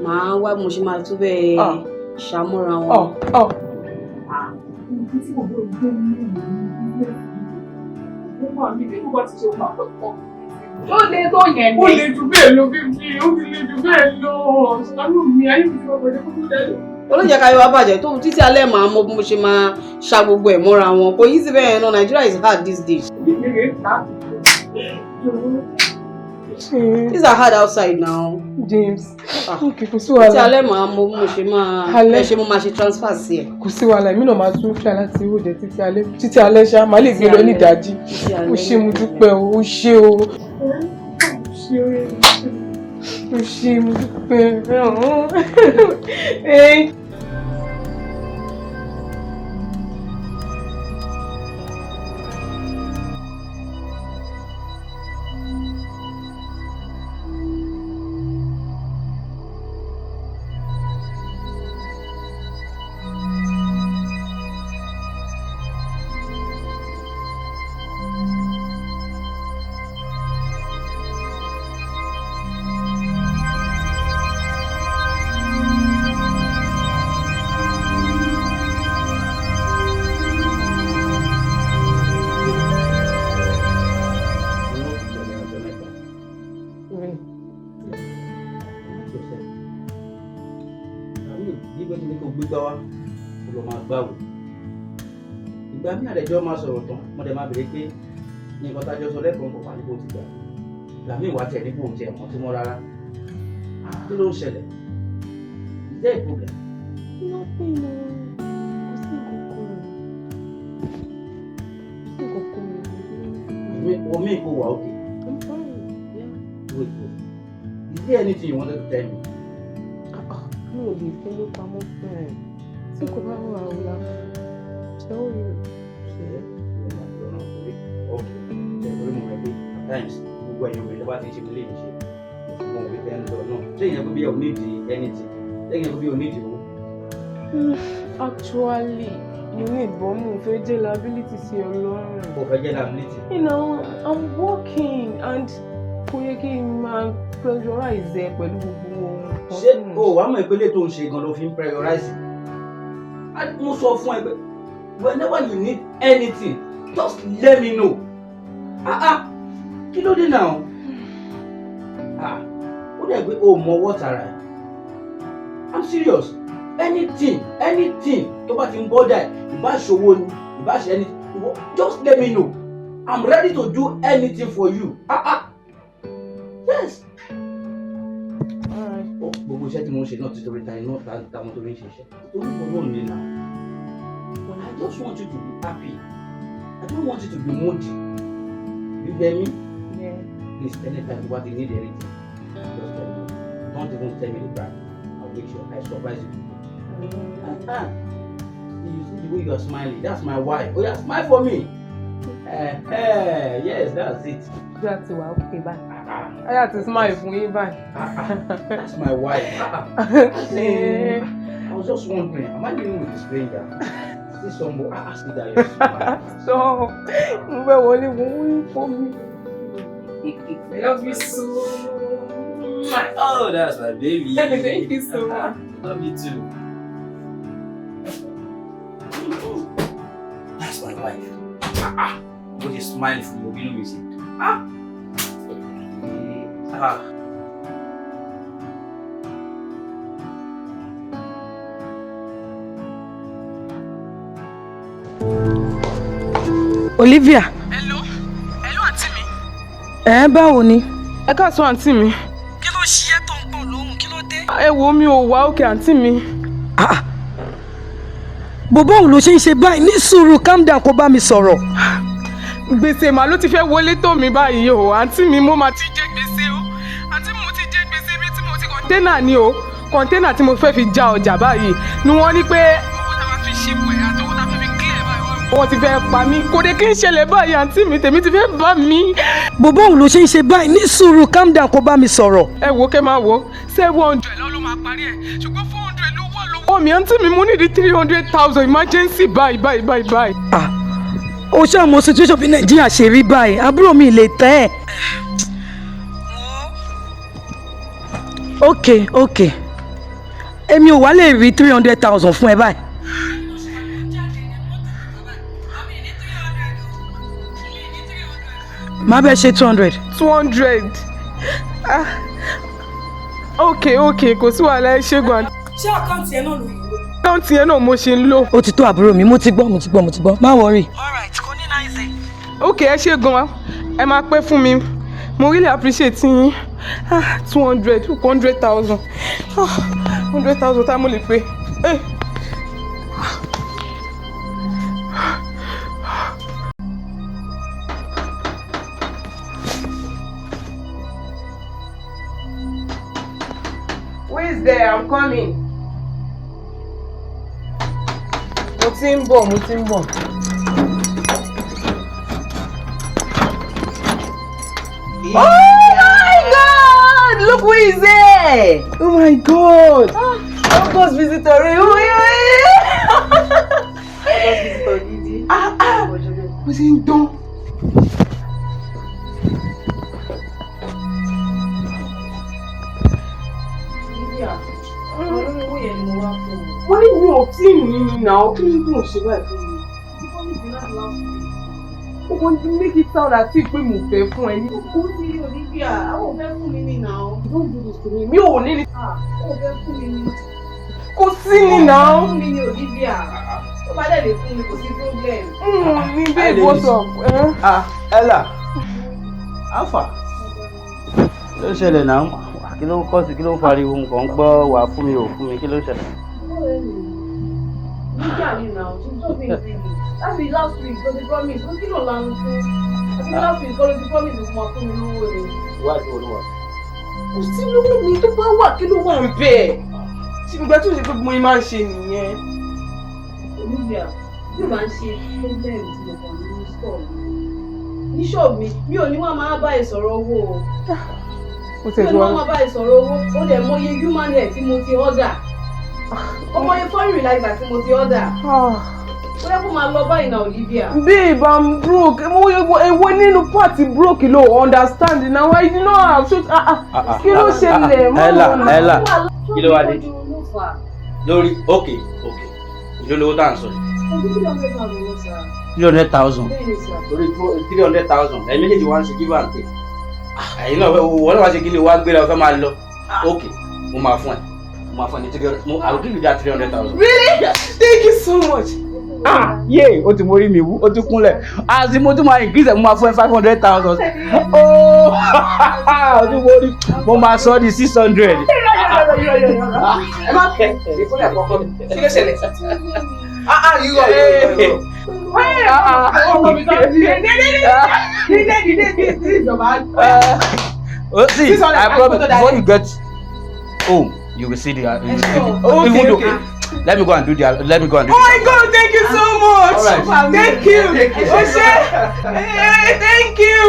màá wá bí mo ṣe máa tún bẹ́ẹ̀ ṣàmúra wọn. Ibi tí mo bọ̀ gbé ní ìlú ìlú mi ní bó bá ti ṣe òun àpapọ̀. Ó lè tó yẹn ni. Ó lè jù bẹ́ẹ̀ lọ bíbí, ó ti lè jù bẹ́ẹ̀ lọ. Ṣàánú mi, ayé mi ti wọ́n pẹ̀lú kókó dẹ́nu. Olóúnjẹ káyọ̀ wá bàjẹ́ tó títí alẹ́ màá mọ bí mo ṣe máa ṣa gbogbo ẹ̀ mọ́ra wọn. Kò yí sí bẹ́ẹ̀ náà, Nigeria is hard these days. These are hard outside now. James, okay, kò sí Títí wàhálà. alẹ́ màá mọ bí mo ṣe máa Alẹ́. ẹ ṣe mo máa ṣe transfer sí ẹ. Kò sí wàhálà, èmi náà máa tún fẹ́ láti òde títí alẹ́. Títí alẹ́ ṣá, màá lè gbé lọ ní ìdájí. Títí alẹ́ Ó ṣé, mo dúpẹ́ o, ó ṣé o. Ó ṣé o, ó ṣé, mo dúpẹ́. Thank Ìgbà mí àdẹjọ́ máa sọ̀rọ̀ tán, mo dẹ̀ máa bèrè pé nǹkan tá a jọ sọ lẹ́kọ̀ọ́ kò wá níbo ti gbà. Ìgbà míì wá tẹ̀ níbo tiẹ̀ mọ́ tí mọ́ rárá. Kí ló ń ṣẹlẹ̀? Is there a problem? Nothing o. Kò sí nǹkan kan. Kò sí nǹkan kan. Omi kò wà okay. I'm fine. Yeah. Wait, wait. Is there anything you wanted to tell me? Mi ò lè fẹ́ ló pamọ́ fún ẹ. Tí kò bá wà ó la tell you. Ṣé ìwọ máa fi ọ̀nà torí okay ṣe torí mo mọ̀ pé at times gbogbo ẹ̀yin obìnrin tó bá ti ń ṣe mi léyìí ṣe mo mọ̀ pé ń lọ náà. Ṣé ìyẹn kó bí ẹ ò need anything? Ṣé ìyẹn kó bí ẹ ò need owó? Actually, mo ní ìbọn mo fẹ́ jẹ́ liability sí Ọlọ́run. O fẹ́ jẹ́ liability. You know, I'm working and kò yẹ kí n máa pressurize ẹ pẹ̀lú gbogbo nǹkan Ṣé tí mo o wàá mọ̀ ìpele tó ń ṣe gan ló fi ń prioritize? Mo sọ fún ẹ pé whenever you need anything, just let me know. Ah ah, kí ló dé náà? Ah, ó dẹ̀ pé o mọ ọwọ́ tara ẹ̀. I'm serious. Anything, anything tó bá ti ń bọ́dà ẹ̀, ìbá ṣòwò ni, ìbá ṣe anything, just let me know. I'm ready to do anything for you. Ah ah, yes. Alright. Ó gbogbo iṣẹ́ tí mo ń ṣe náà ti torí ta iná táwọn torí ń ṣe iṣẹ́. Torí kan náà ni náà. But I just want you to be happy. I don't want you to be moody. You hear me? Yeah. Please, anytime you want to need anything, just tell me. Don't even tell me the brand. I'll make sure I surprise you. Uh-huh. You see the way you are smiling. That's my wife. Oh yeah, smile for me. Yes, that's it. Ṣé a ti wà ókè báyìí? Ayé àti smile fún yín báyìí. That's my wife. I was just wondering, am I dealing with a stranger? See someone, I see that you're smiling. So, mo fẹ́ wọlé mo ń fọ́ mi. I love you so much. Oh, that's my baby. Thank you so much. Love you too. That's my wife. Ah, ah. Bó ṣe smile fún mi, inú mi ṣe. Ah. Ah. Olivia. Hello, hello àǹtí mi. Ẹ báwo ni? Ẹ káàsán àǹtí mi. Kí ló ṣe é tó ń gbọ̀n lóhùn? Kí ló dé? Ẹ wo mi ò wá òkè àǹtí mi. Bòbá òun ló ṣe ń ṣe báyìí, ní sùúrù, calm down kó bá mi sọ̀rọ̀. Gbèsè màá ló ti fẹ́ wọlé tó mi báyìí o àǹtí mi, mo máa ti jẹ gbèsè o àǹtí mi, mo ti jẹ gbèsè bí tí mo ti kọ̀ńténà ni o, kọ̀ńténà tí mo fẹ́ fi já ọjà báyìí ni wọ́n ní pé owó tá a máa fi ṣípò ẹ̀ àti owó tá a fẹ́ fi clear báyìí Wọ́n ti fẹ́ pa mí. Kò dé kí n ṣẹlẹ̀ báyìí, àǹtí mi, tèmi ti fẹ́ bá mi. Bòbó òun ló ṣe ń ṣe báyìí, ní sùúrù, calm down kó bá mi sọ̀rọ̀. Ẹ wo, kẹ́ máa wo, 700 lọ́ ló máa parí ẹ̀, ṣùgbọ́n 400 ló wà lọ́wọ́ mi. Àǹtí mi, mo ní di 300,000 emergency báyìí báyìí báyìí báyìí. Ah, ó ṣáà mọ situation bí Nàìjíríà ṣe rí báyìí, àbúrò mi lè tẹ́ ẹ̀. Ok, èmi ò wá lè rí 300,000 fún ẹ báyìí. Má bẹ́ẹ̀ ṣe 200. 200, ah, ok, kò sí wàhálà, ẹ ṣé gan. Ṣé account ẹ náà ló yìí lò? Account yẹn náà mo ṣe ń lò. Ó ti tó, àbúrò mi, mo ti gbọ́, mo ti gbọ́, mo ti gbọ́, má worry. Ok, ẹ ṣé gan, ẹ máa pẹ́ fún mi, mo really appreciate yín. Ah, 200, 100,000, ah, 100,000 tá mo lè pè eh. Who is there? I'm coming. Mo ti ń bọ̀, mo ti ń bọ̀. Oh my God! Look who is there! Oh my God! August visitor. August visitor gidi. Ah ah! Mo ti ń dán. Olivia, ọ̀rọ̀ owó yẹn ni mo wá fún un. Mo ní mi ò tí ì ní ní náà, kí ló dùn ṣe báyìí fún mi? You promised me that last week. Ó kàn make it sound as if pé mo fẹ́ fún ẹ ní. Ó ti Olivia, àwọn ò fẹ́ fún mi ní náà. Don't do this to me. Mi ò ní ní. Ah, ó fẹ́ fún mi ní. Kò sí ní náà. Fún mi ní, Olivia. Tó bá dẹ̀ lè fún mi, kò sí problem. Ní babe, what's up? Eh? Ah, Ella, alpha, kí ló ṣẹlẹ̀ náà? Kí ló ń kọ́ sí? Kí ló ń fariwo? Nǹkan ń gbọ́ wà fún mi, ò fún mi, kí ló ṣẹlẹ̀? Olivia ni now, she just been greedy. That's the last week, ló ti promise. Ó kí ló lanu fún? Àti last week kọ́ ló ti promise fún wa, fún mi lówó ni. Wájú olúwa. Kò sí lówó mi, tó bá wà, kí ló wà ń bẹ̀? Ṣé ìgbà tó ṣe pé mo máa ń ṣe nìyẹn? Olivia, bí o máa ń ṣe problem tí mo kàn ní store mi. Ní ṣọ́ọ̀bù mi, mi ò ní wọ́n máa bá ẹ sọ̀rọ̀ owó o. Ó Mi tẹ̀ ò ní wá. wọ́n máa bá ẹ sọ̀rọ̀ owó. Ó dẹ̀ mọye human hair tí mo ti order. Ó mọye foreign relaxer tí mo ti order. Ó yẹ kó máa lọ báyìí náà, Olivia. Babe, I'm broke. Èwo nínú part broke ló understand now? I do not have so ah ah. Kí ló ṣẹlẹ̀? Má Ella, wọ̀ náà. Ella, kí ló wá dé? Ló fà á. Lórí ok, ìlú lówó tá à ń sọ yìí. Ojú 300,000 ló sà. 300,000. Bẹ́ẹ̀ ni sà. Lórí 300,000, ẹ̀yin méjèèjì wá ń ṣe give and take. Ẹ̀yin náà wọ́n náà wá ṣe kí ni, wá gbéra, fẹ́ máa lọ. Ok, mo máa fún ẹ, mo máa fún ẹ ní 300, mo I will give you that 300,000. Really? Thank you so much. Ah, yé, o ti mórí mi wú, o ti kúnlẹ̀, àti mo tún máa increase ẹ̀, mo máa fún ẹ 500,000. Ooo, o ti mórí, mo máa sọ ọ́ di 600. Ẹ má kẹ́ ìkúnlẹ̀ àkọ́kọ́ mi. Kí ló ṣẹlẹ̀? Ah ah, irọ́ irọ́ irọ́. Ah ah, ọmọ mi sọ dídé dídé dídé dídé ìjọba. Oh, see, 600, I I promise put that before in. you get home, you will see the. You will see the Okay, even okay. though, let me go and do the. Let me go and do Oh the. my God, thank you so much. All right. Thank you. Ose, hey, thank you.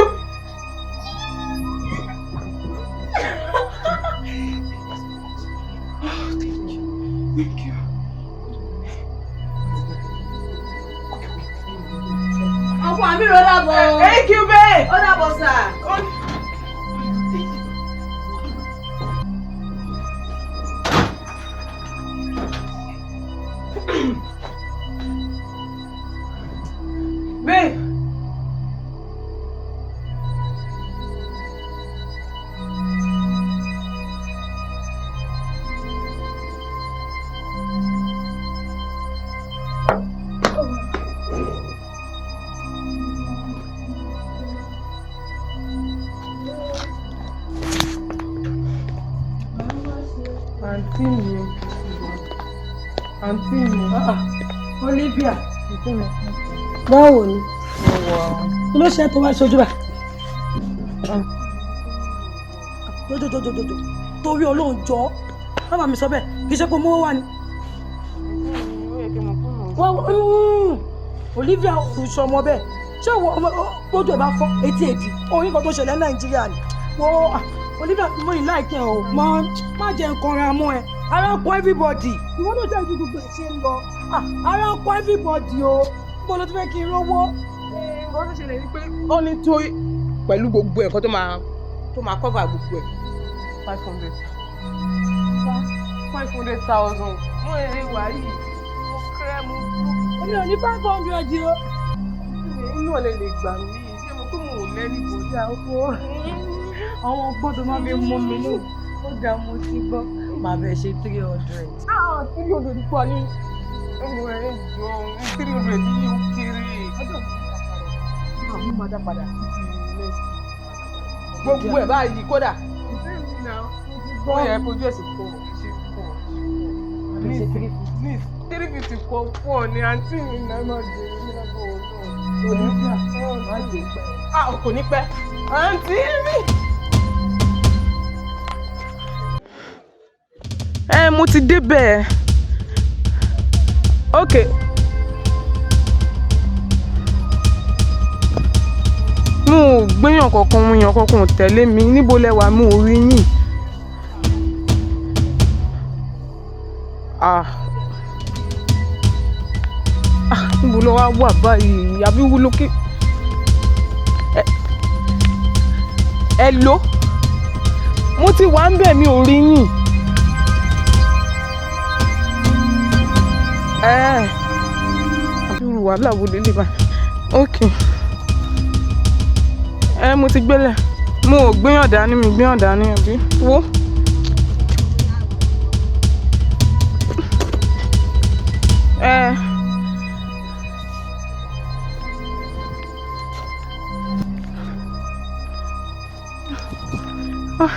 Oh, thank you. Thank you. Ọkọ àmì rẹ̀, ó dàbọ̀. Thank you, babe. Ó dàbọ̀ sà. Babe. Àǹtí mi. Àǹtí mi. Olivia, Àǹtí mi. báwo ni? Mo wà. Kí ló ṣe tó wá ṣojú bá? Jojojojojo, torí Ọlọ́run, jọ má bàa mi sọ bẹ́ẹ̀, kì í ṣe pé mówó wà ní. Wá. Olivia ò sọmọ bẹ́ẹ̀. Ṣé ìwọ gbójú ẹ̀ bá fọ́ etí èdè oyin kan tó ṣẹlẹ̀ ní Nàìjíríà ni? Wo Olivia, mo ì láìkẹ́ o, mọ má jẹ́ nǹkan ra mọ́ ẹ. Ara ń kọ́ everybody. Ìwọ náà jẹ́ ibi gbogbo ẹ̀ ṣe ń lọ. Ara ń kọ́ everybody o. Níbo ló ti fẹ́ kí n rówó? Nǹkan tó ṣẹlẹ̀ ni pé ó ní tó pẹ̀lú gbogbo ẹ̀kọ́ tó máa cover gbogbo ẹ̀, 500,000. Mo lè wà yìí, mo kéré, mo Èmi ò ní 500 o. Inú ọ̀lẹ́ lè gbà mí. Ṣé mo pé mo ò lẹ́ni bò? Ìyàwó àwọn ọgbọ́n tó máa fi mú mi náà ó dáa, mo ti gbọ́, màá bẹ̀ ṣe 300. Ah, 300 kọ́ ni ọmọ ẹ̀ jọ. 300 yìí ó kéré. Àwọn máa dá padà títí next gbogbo ẹ̀ báyìí kódà. Wọ́n yẹ fojú ẹ̀sìn fún ọ ṣe fún ọ ní 350 kọ fún ọ ní àǹtí mi náà máa jẹ ní lábọ̀ ọ̀nà. Má jẹ́ pẹ́. Ah, kò ní pẹ́, àǹtí mi. Ẹ mo ti débẹ̀. Ok. Mo ò gbéyàn kankan, mo yàn kankan ò tẹ̀lé mi. Níbo lẹ wà? Mo ò rí yín. Ah ah, níbo ló wá wà báyìí? Àbí wúlò kí ẹ lò? Mo ti wà ń bẹ̀, mi ò rí yín. Ẹ àbí irú wàhálà wo lélẹ̀ báyìí? Ok, ẹ mo ti gbélẹ̀, mo ò gbéyàn dání, mi gbéyàn dání àbí wo. Ẹ. Ah.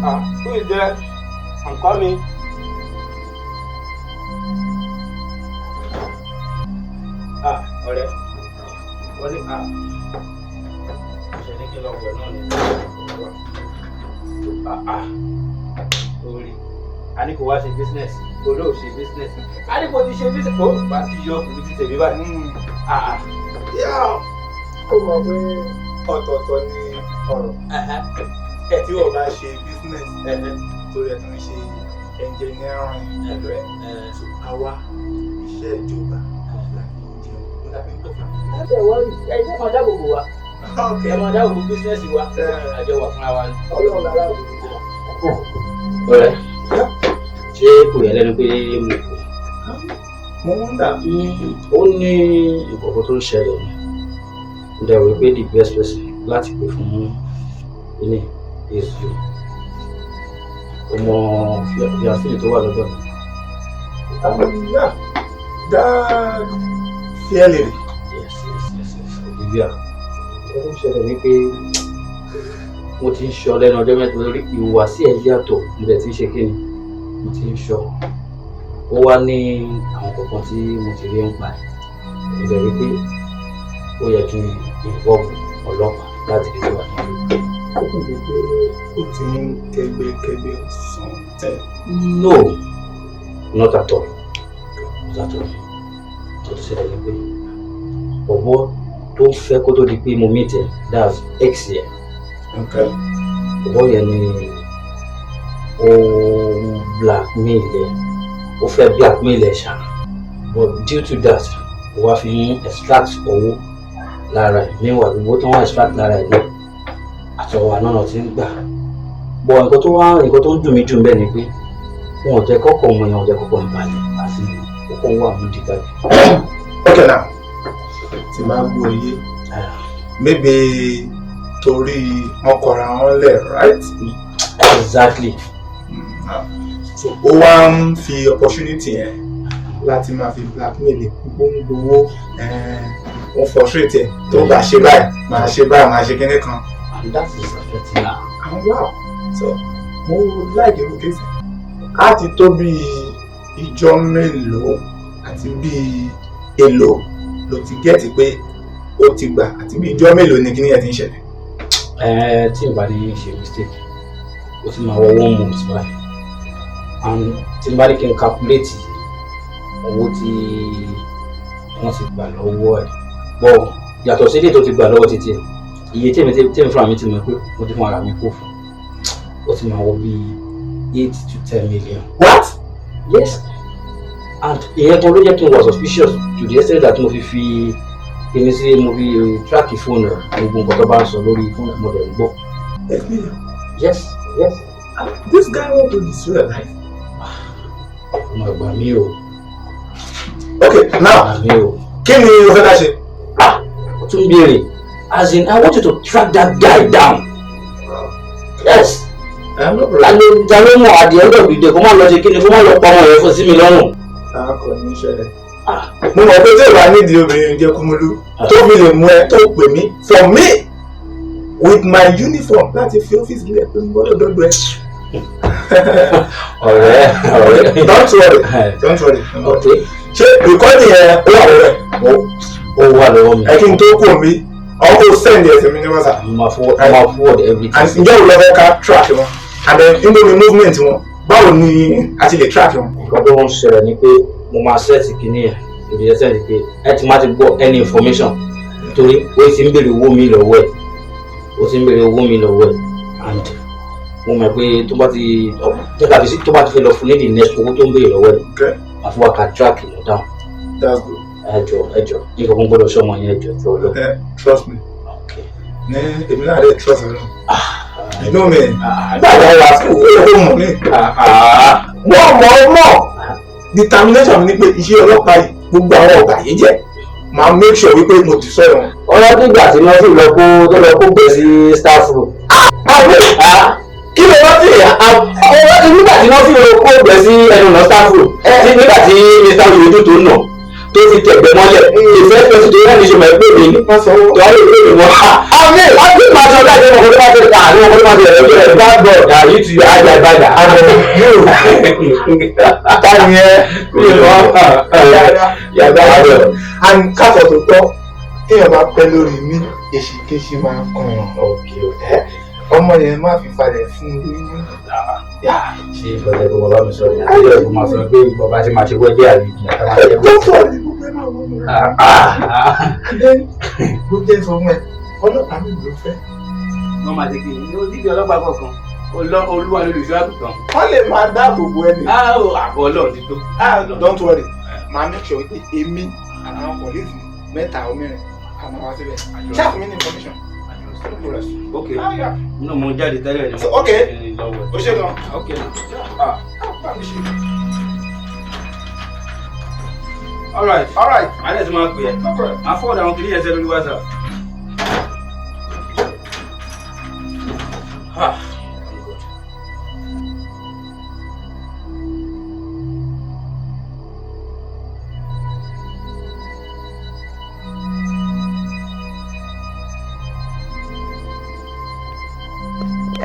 Ah, who is there? I'm coming. Ah, ọ̀rẹ́. Wọlé, ah. Ṣé ní kí n lọ wẹ̀ náà ni? Ah ah. Orí. A ní kò wá ṣe business. Kò lóò ṣe business. A ní kò ti ṣe business. Ó bá ti yọ ọkùnrin ti tèmi báyìí. Ah ah. Ó mọ̀ pé ọ̀tọ̀ọ̀tọ̀ ni ọ̀rọ̀ tí wọ́n bá ṣe business torí ẹ̀ tó ń ṣe engineering pẹ̀lú ẹ̀. Àwa iṣẹ́ ìjọba la fi ń jẹun, la fi ń pẹ̀ fún. Ẹ wọ́n ẹ ẹ máa dáàbò bò wá. Ẹ máa dáàbò bò business wa. Àjọ wà fúnra wa ni. Ọlọ́run lára òbí wa. Ọ̀rẹ́, ṣé kò yẹ lẹ́nu pé mo kù? Mo wonder. Ó ní ìkọ̀kọ̀ tó ń ṣẹlẹ̀ ni. Mo dẹ̀ wí pé the best person láti pè fún ilé is you. O mọ fiancé tó wà lọ́dọ̀ mi. Yeah, that fair lady. Yes, Olivia. Ó ń ṣẹlẹ̀ ní pé mo ti ń ṣọ lẹ́nu ọjọ́ mẹ́ta lórí ìhùwàsí ẹ̀ yàtọ̀. Mo dẹ̀ ti ń ṣe kíni, mo ti ń ṣọ. Ó wá ní àwọn kọ̀ọ̀kan tí mo ti rí ń pa ẹ̀. Mo dẹ̀ rí pé ó yẹ kí n involve ọlọ́pàá láti lè wà ní. Ó kùn bí pé ó ti ń kẹ́gbẹ́kẹ́gbẹ́ something. No, not at all, not at all. Tó ti ṣẹlẹ̀ ni pé ọ̀bọ tó ń fẹ́ kó tó di pé mo meet ẹ̀, that's ex yẹn. Ọ̀bọ yẹn ni ó blackmail ẹ̀, ó fẹ́ blackmail ẹ̀ ṣá, but due to that, ó wá fi ń extract owó lára ẹ̀. Meanwhile, gbogbo tó ń extract lára ẹ̀ náà, àtọwọ́ àná náà ti ń gbà. But nǹkan tó wá, nǹkan tó ń dùn mí jù bẹ́ẹ̀ ni pé Wọn ò jẹ́ kọ́kọ́ ọmọ yẹn, ò jẹ́ kọ́kọ́ ìbàlẹ̀ àti ó kàn wà mú dìgbà. Okay now, tí máa gbọ́ yé, maybe torí wọn kọra wọn lẹ̀, right? Exactly. So ó wá ń fi opportunity yẹn láti máa fi blackmail ẹ̀, gbogbo wọn frustrate ẹ̀, tó bá ṣe báyìí, máa ṣe báyìí, máa ṣe kinní kan. And that is affecting her. And wow, so mo like irú case á ti tó bí ìjọ mélòó àti bí èlò ló ti get pé ó ti gbà, àti bí ìjọ mélòó ni kíní yẹn ti ń ṣẹlẹ̀? Ẹ tí n bá ní ṣe mistake, ó ti máa wọ one month báyìí, and tí n bá ní kí n calculate owó tí wọ́n ti gbà lọ́wọ́ ẹ̀ bọ́, yàtọ̀ sí ilé tó ti gbà lọ́wọ́ títí ẹ̀, iye tí èmi fúnra mi ti mọ̀ pé mo ti fún ara mi kó fún, ó ti máa wọ bíi 8 to 10 million. What? Yes, and ìyẹn kan ló jẹ́ kí n wà suspicious to the extent that mo fi fi kíni sí, mo fi track fóònù rẹ̀, gbogbo nǹkan tó bá ń sọ lórí fóònù mo dẹ̀ ń gbọ́. 8 million? Yes. This guy want to destroy your life. Ọmọ ẹgbàá mi o. Okay, now mi o. Kí ni o fẹ́ ká ṣe? Ah, o tún béèrè. As in, I want you to track that guy down. Yes. Ta ló mọ̀, at the end of the day, kó má lọ ṣe kíni, kó má lọ pa ọmọ yẹn fún sí mi lọ́rùn. A kò ní ṣẹlẹ̀. Mo mọ̀ pé tí ìwà nídìí obìnrin jẹ́ Kúmúlú tó fi lè mú ẹ tó pè mí, for me with my uniform láti fi ọ́fíìsì lẹ̀ pé mo gbọ́dọ̀ dọ́dọ̀ ẹ. Ọ̀rẹ́, ọ̀rẹ́. Don't worry, don't worry. Okay. Ṣé recording yẹn ó wà lọ́wọ́ ẹ̀? Ó wà lọ́wọ́ mi. Ẹ kí n tó kù mí, ọkọ̀ send ẹ̀ sí mi ní WhatsApp. Mo máa forward everything. And ǹjẹ́ òun lọ fẹ́ ká track wọn? And then níbo ni movement wọn? Báwo ni a ti lè track wọn? Nǹkan tó ń ṣẹlẹ̀ ni pé mo máa set kìíní ẹ̀ to the extent pé ẹ ti má ti gbọ́ any information, torí ó ti ń béèrè owó mi lọ́wọ́ ẹ̀, ó ti ń béèrè owó mi lọ́wọ́ ẹ̀, and mo mọ̀ pé tó bá ti fẹ́ lọ fún ní the next owó tó ń béèrè lọ́wọ́ ẹ̀, màá fún wa ká track ẹ̀ down. That's good. Ẹ jọ, ẹ jọ, nǹkan kan gbọ́dọ̀ ṣọmọ yẹn, ẹ jọ jọ lọ. Trust me. Ní èmi náà dé trust ẹ náà. You know me. Nígbà tí wọ́n wá school, ó yẹ kó mọ̀ mí. Wọ́n mọ̀ ọ́ mọ̀. Determination mi ni pé iṣẹ́ ọlọ́pàá yìí, gbogbo àwọn ọ̀gá yìí jẹ́, máa make sure wípé mo ti sọ̀rọ̀ wọn. Ọ̀rọ̀ nígbà tí wọ́n sì lọ kó tó lọ kó gbé sí staff room. Kí ló rántí? Ọ̀rọ̀ ti nígbà tí wọ́n sì lọ kó gbé sí ẹnu ọ̀nà staff room, tí nígbà tí Mr. Oyedu tó nà tó ti tẹ̀gbẹ́ mọ́lẹ̀, ìfẹ́ fẹ́ tó yẹn ní sọmọ ẹgbẹ́ mi ní tó wá lè gbé mi wọ́n. Àmì àti màá sọ láti ọmọ tó bá ti ta àwọn ọmọ tó bá ti rẹ̀ lọ́jọ́ ẹ̀ bá gbọ́ ọ̀dà yìí ti àjà ìbàdà. Yóò ta ni ẹ? Yàgbá àbẹ̀. And káfọ̀ tó tọ́, kéèyàn bá pẹ́ lórí mi, èsìkéṣì máa ń kàn yàn. Ọmọ yẹn má fi falẹ̀ fún un lóyún. Ṣé ìfọ̀lẹ́ kó bàbá mi sọ̀rọ̀ yẹn? Àti ẹ̀kọ́ máa sọ pé bàbá ṣe máa ṣe wẹ́dí àbí ìyá máa ṣe wẹ́dí. Tó sọ̀rọ̀ ní gbogbo ẹ̀ máa wọ́n mọ̀. And then gbogbo ẹ̀ sọ fún ẹ, ọlọ́pàá mi ló fẹ́. Wọ́n máa ṣe kí ni? Ní onídìí ọlọ́pàá kọ̀ọ̀kan, Olúwa lolùṣọ́ àgùntàn. Wọ́n lè máa dáàbò bo ẹni. Àbọ̀ Ọlọ́run ti tó. Don't worry, màá make sure wípé èmi àtàwọn colleagues mi mẹ́ta or mẹ́rin àmọ́ wá síbẹ̀. Ṣáà fún mi ní information. Ok, inú mo jáde tẹ́lẹ̀ ni. Ok, o ṣe gan. Ok. All right. All right. Màá dẹ̀ ti máa pè ẹ́. Màá forward àwọn kìnìyàn sẹ́ lórí WhatsApp. Ah, I'm good.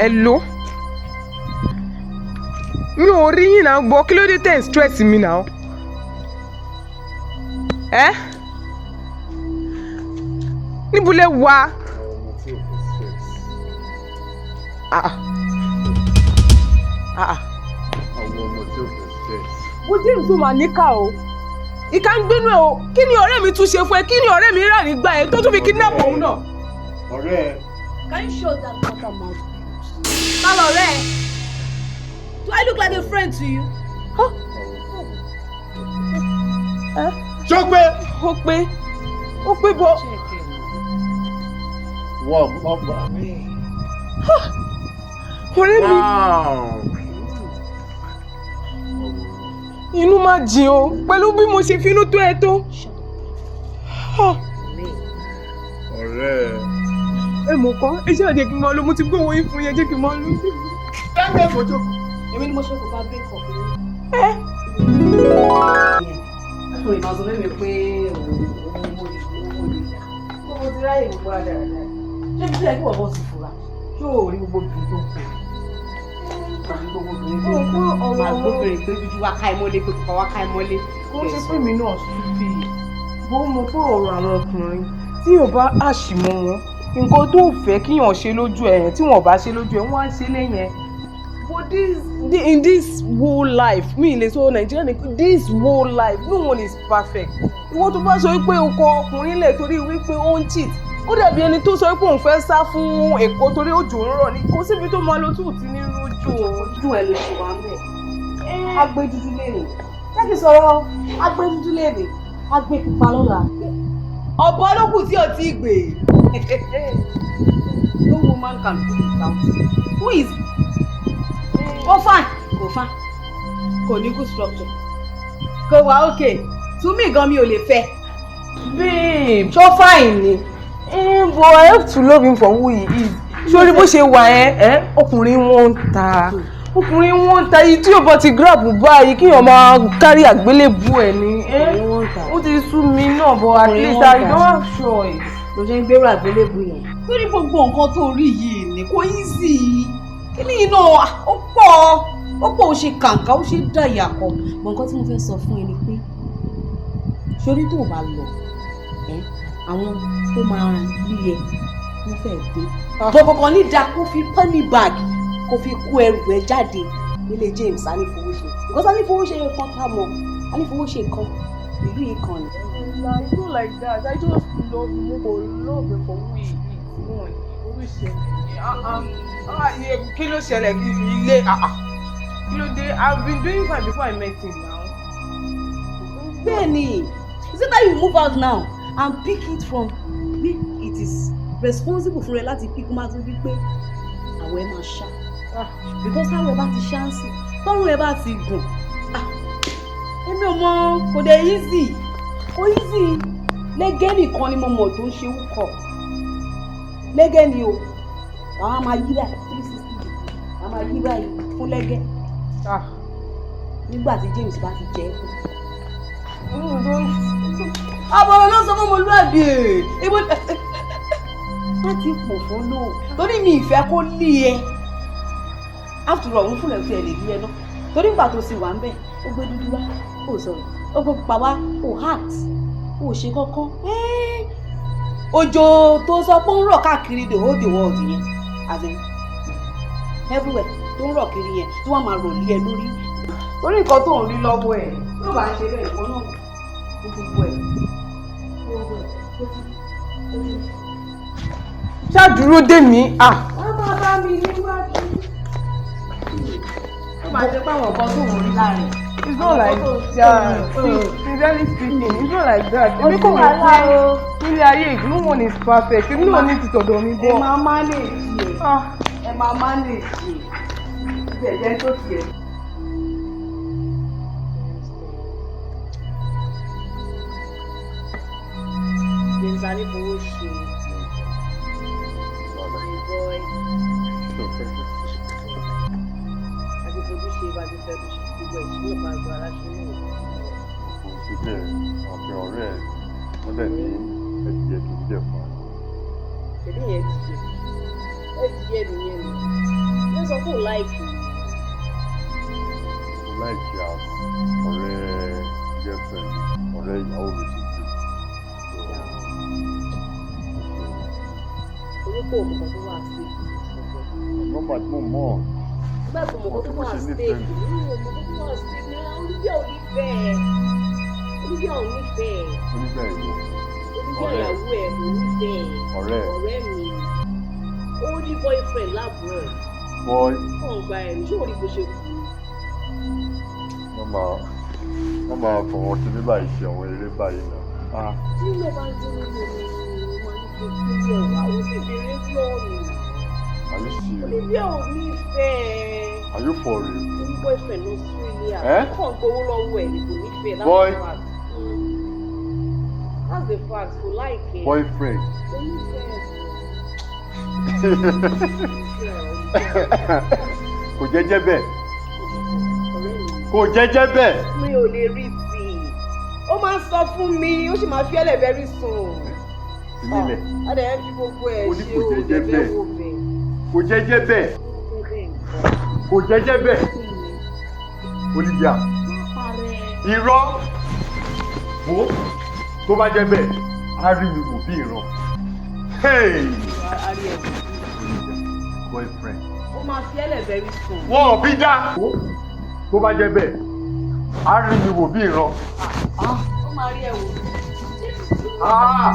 Hello, mi ò rí yín náà gbọ́. Kí ló dé tẹ̀ ń stress mi náà? Ẹ́ níbo lẹ wà? Ah ah. Àwọn ọmọ tí ò fẹ́ stress. Wo James, ó máa níkà o, ìka ń gbénú ẹ o. Kí ni ọ̀rẹ́ mi tún ṣe fún ẹ? Kí ni ọ̀rẹ́ mi rà nígbà ẹ tó tún fi kidnap òun náà? Ọ̀rẹ́ ẹ. Can you shut that water mouth? Ta lọ̀rẹ́ ẹ? Do I look like a friend to you? Huh? Ṣó pé? Ó pé, ó pé bọ́. Wọ́n mọ̀ bá mi. Ọ̀rẹ́ mi. Inú má jìn o, pẹ̀lú bí mo ṣe finú tó ẹ tó. Ọ̀rẹ́ ẹ. Ẹ mọ̀ kọ́, ẹ ṣáà jẹ́ kí n máa lọ, mo ti gbówó yín fún yẹn, jẹ́ kí n máa lọ. Èmi ni mo ṣe kò bá break up yín. Ọkùnrin máa sọ fún mi pé òun mo lè owó lè yá. Gbogbo ti ráyè gbogbo àdàràdà. Ṣé bí sílẹ̀ kí wọ́n bọ́ sí fura? Ṣé o rí gbogbo obìnrin tó ń pè? Àbí gbogbo obìnrin tó ń pè? Àgbóbìnrin pé dúdú wá ká ẹ mọ́lé, pé pupa wá ká ẹ mọ́lé. Kò ń ṣe pé mi náà stupid. Bó mo pé ọ̀rọ̀ àwọn ọkùnrin tí yóò bá àṣìmọ́ wọn, nǹkan tó fẹ́ kíyàn ṣe lójú ẹ̀ tí wọ́n bá ṣe lójú ẹ̀, wọ́n á ṣe lẹ́yìn ẹ̀. But this, in this whole life, mi lè sọ Nàìjíríà ní this whole life, no one is perfect. Ìwọ tó bá sọ wípé o kọ ọkùnrin lẹ̀ torí wípé ó ń cheat, ó dàbí ẹni tó sọ wípé òun fẹ́ sá fún Èkó torí òjò ń rọ̀ ni, kò síbi tó máa lọ tó ti ní rójú o. Ojú ẹ ló ṣe wà ń bẹ̀. Agbé dúdú léèrè. Jẹ́ kí n sọ̀rọ̀ agbé dúdú léèrè. Agbé pupa lọ́la. Ọ̀bọ ló kù tí ò tí ì gbè. No woman can do without you. Who is? Ó fine, kò fine, kò ní good structure, kò wá okay. To me gan mi ò lè fẹ́. Babe, Ṣó fine ni? But I have to love him for who he is. Sórí bó ṣe wà ẹ́, ọkùnrin wọn ń ta. Ọkùnrin wọn ń ta yìí tí yóò bá ti grab báyìí kíyàn máa kárí àgbélébù ẹ̀ ni. Ó ti sú mi náà, but at least I don't have choice. Ló ṣe ń gbérò àgbélébù yẹn. Torí gbogbo nǹkan tó rí yìí ni kò easy. Kíní iná ó pọ̀ ó pọ̀, ó ṣe kàǹkà, ó ṣe dàyà kọ. Mọ nǹkan tí mo fẹ́ sọ fún ẹ ni pé sórí tó o bá lọ, àwọn tó máa rí ẹ wọ́n fẹ́ dé. Bọ̀ kọ̀ọ̀kan ní da kó fi penny bag kó fi kó ẹrù ẹ jáde nílé James Anífowóṣe. Because Anífowóṣe kan tá mọ̀, Anífowóṣe kan ìlú yìí kan ni. It's not like that. I just love him. Mo love him for who he is. Kí ló ṣẹlẹ̀ ilé? Kí ló dé? I've been doing fine before I met him now. Bẹ́ẹ̀ni, is it that you move out now and pick it from where it is responsible fún rẹ láti pick, má tún rí pé àwọ̀ ẹ máa ṣá. Because táwọ̀ ẹ bá ti ṣá ń sìn, tọ́rùn ẹ bá ti gùn. Èmi ò mọ, kò dé easy, kò easy. Lẹ́gẹ́ nìkan ni mo mọ̀ tó ń ṣe wúkọ̀. Lẹ́gẹ́ ni o, àwọn máa yí báyìí 360 degree, àwọn máa yí báyìí fún lẹ́gẹ́. Nígbà tí James bá ti jẹ́ kú. Àbọ̀rọ̀ ló sọ fún ọmọlúwàbí ẹ̀ má ti pò fún lò torí mi ìfẹ́ kó lé ẹ. After all, òun fúnlẹ̀ fi ẹ̀ lè rí ẹ náà. Torí ìgbà tó sì wà ń bẹ̀, ó gbé dúdú wá, ó sọ̀rọ̀, ó gbé pupa wá, ó heart, ó ṣe kọ́kọ́. Òjò tó sọ pé ó ń rọ̀ káàkiri the whole the world yẹn, as in everywhere tó ń rọ̀ kiri yẹn, tí wọ́n máa rọ̀ lé ẹ lórí. Torí nǹkan tó ń rí lọ́wọ́ ẹ̀. Yóò bá ń ṣe bẹ́ẹ̀, ìwọ náà gbogbo ẹ̀. Ṣá dúró dè mí. Wọ́n máa bá mi níwájú. Ó máa jẹ́ pé àwọn nǹkan tó ń rí láàrin. It's not like that. Sincerely speaking, it's not like that. Èmi kò mọ̀ pé nílé ayé no one is perfect. Èmi náà ní ti tọ̀dọ̀ mi bọ̀. Ẹ máa manage ẹ̀. Ẹ máa manage ẹ̀. Ibẹ̀ jẹ́ tó tiẹ̀. James Anífowóṣe. My boy. Àti fojú ṣe bá ti fẹ́ ṣe gbogbo ẹ̀ ṣe máa gba ara ṣe ní òkú. Kò sí bẹ́ẹ̀, àfẹ́ ọ̀rẹ́ ẹ̀ wọ́n dẹ̀ ní ẹ̀dìyẹ kì í jẹ̀ fún ara. Ṣèbí yẹn ti yẹ. Ẹ ti yẹ nìyẹn ni. Wọ́n sọ fún láìkì. Mo like as ọ̀rẹ́ girlfriend, ọ̀rẹ́ ìyàwó mi ti jù. Torí kò mọ̀ tó wà sí Nọ́mbà tí mo mọ̀. Nígbà tó mọ̀ tó wà stake, nínú mọ̀ tó wà stake ní Olivia ò ní fẹ́. Olivia ò ní fẹ́. Olivia ìwọ. Olivia ìyàwó ẹ̀ kò ní fẹ́. Ọ̀rẹ́. Ọ̀rẹ́ mi. Ó ní boyfriend lábúrò. Boy. Kàn gba ẹ̀rù, ṣé òní bó ṣe kú? Wọ́n máa fọwọ́ kí ní báyìí ṣe àwọn eré báyìí náà. Tí iná bá ń dúró lórí wọn ní kò tó yẹ wá, ó sì béèrè lọ́wọ́ mi. Are you serious? Olivia ò ní fẹ́. Are you for real? Ó ní boyfriend Australia. clear. Eh? Ó kàn gbowó lọ́wọ́ ẹ̀ ni kò nífẹ̀ẹ́. That's Boy. the fact. That's the fact. Kò like ẹ. Boyfriend. Kò nífẹ̀ẹ́. Kò jẹ́jẹ́ bẹ́ẹ̀. Kò jẹ́jẹ́ bẹ́ẹ̀. Mi ò lè rí sí i. Ó máa ń sọ fún mi, ó sì máa fi ẹlẹ̀ very soon. Ìmílẹ̀. Á dẹ̀ ń fi gbogbo ẹ̀ Ó ní ṣe kò jẹ́jẹ́ òde bẹ́ẹ̀. wo bẹ̀. Kò jẹ́jẹ́ bẹ́ẹ̀. Kò jẹ́jẹ́ bẹ́ẹ̀. Olivia. Irọ́. Wo tó bá jẹ́ bẹ́ẹ̀, á rí mi wò bí ìran. Hey! Olivia, boyfriend. Ó máa fi ẹlẹ̀ very soon. Wọ́n ò bí dá. Tó bá jẹ́ bẹ́ẹ̀, á rí mi wò bí ìran. Ó máa rí ẹ wò. Ah!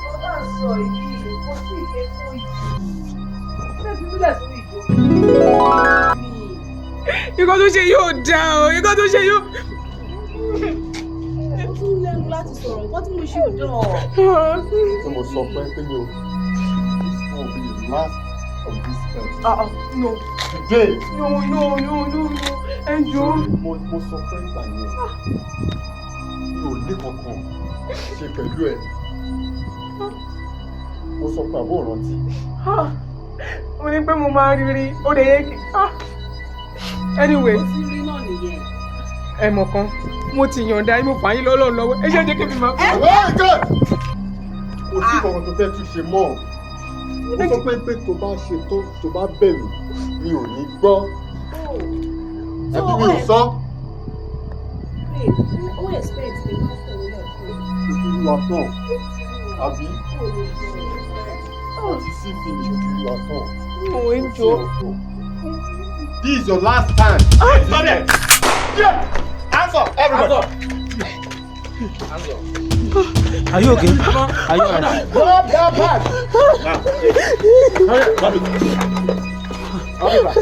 Ó bá ń sọ yìí, kò sí ilé tó yìí. Ṣé fi mílẹ̀ sórí ìjọ? Nǹkan tó ṣe yóò dáa o, nǹkan tó ṣe yóò. Ó tún lẹ́nu láti sọ̀rọ̀, nǹkan tí mo ṣe ò dán. Tí mo sọ fún ẹ pé mi ò, this will be the last of this earth. Ah, ah, no. Today. No, no, no, no, no. Ẹ jọ̀ọ́. Mo sọ fún ìgbà yẹn, mi ò ní kankan ṣe pẹ̀lú ẹ. Mo sọ pé àbó rántí. Ah, mo ní pé mo máa rí rí, ó lè yẹ kí. Ah. Anyway. Ó ti rí náà nìyẹn. Ẹ mọ̀ kan, mo ti yànda yín, mo fà yín lọ́lọ́ lọ́wọ́. Ẹ ṣe jẹ́ kí mi máa. Kò sí kankan tó fẹ́ tún ṣe mọ́. Mo sọ pé tó bá ṣe tó bá bẹ̀rù, mi ò ní gbọ́. Àbí mi ò sọ. Ó expect pé má fòun náà fún un. Ojú wa tán. Àbí? Ó ti sí finish ojú wa tán. Mo ń jọ. This is your last time. Stop it! Yeah! Hands up, everybody! Hands up. Are you okay? Are you alright? Drop that bag! Now, hurry, drop it. Drop it back.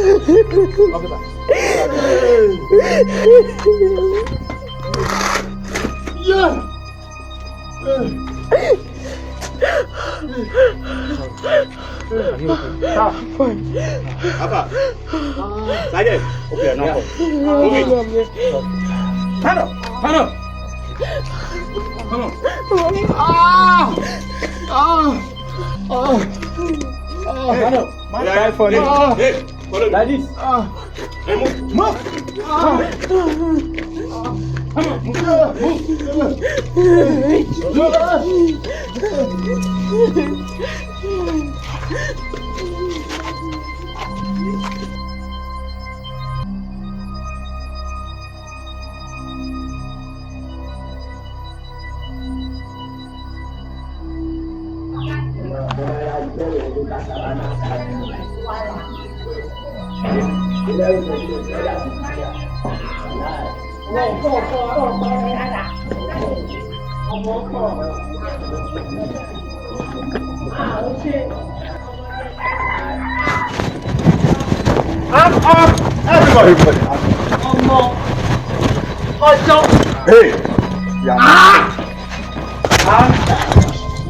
Drop it back. Yeah! Are you okay? Papa. Sergeant, open your knuckle. Move it. Stand up. Stand up. Come on. Ah! Ah! Ah! Ah! Stand up. Try for it. Hey, follow me. Like this. Ah! Hey, move. Move. Ah! Come on, move. Move. Move. Hands up, everybody. Ọmọ ọjọ́. Hey! Yeah. Ah!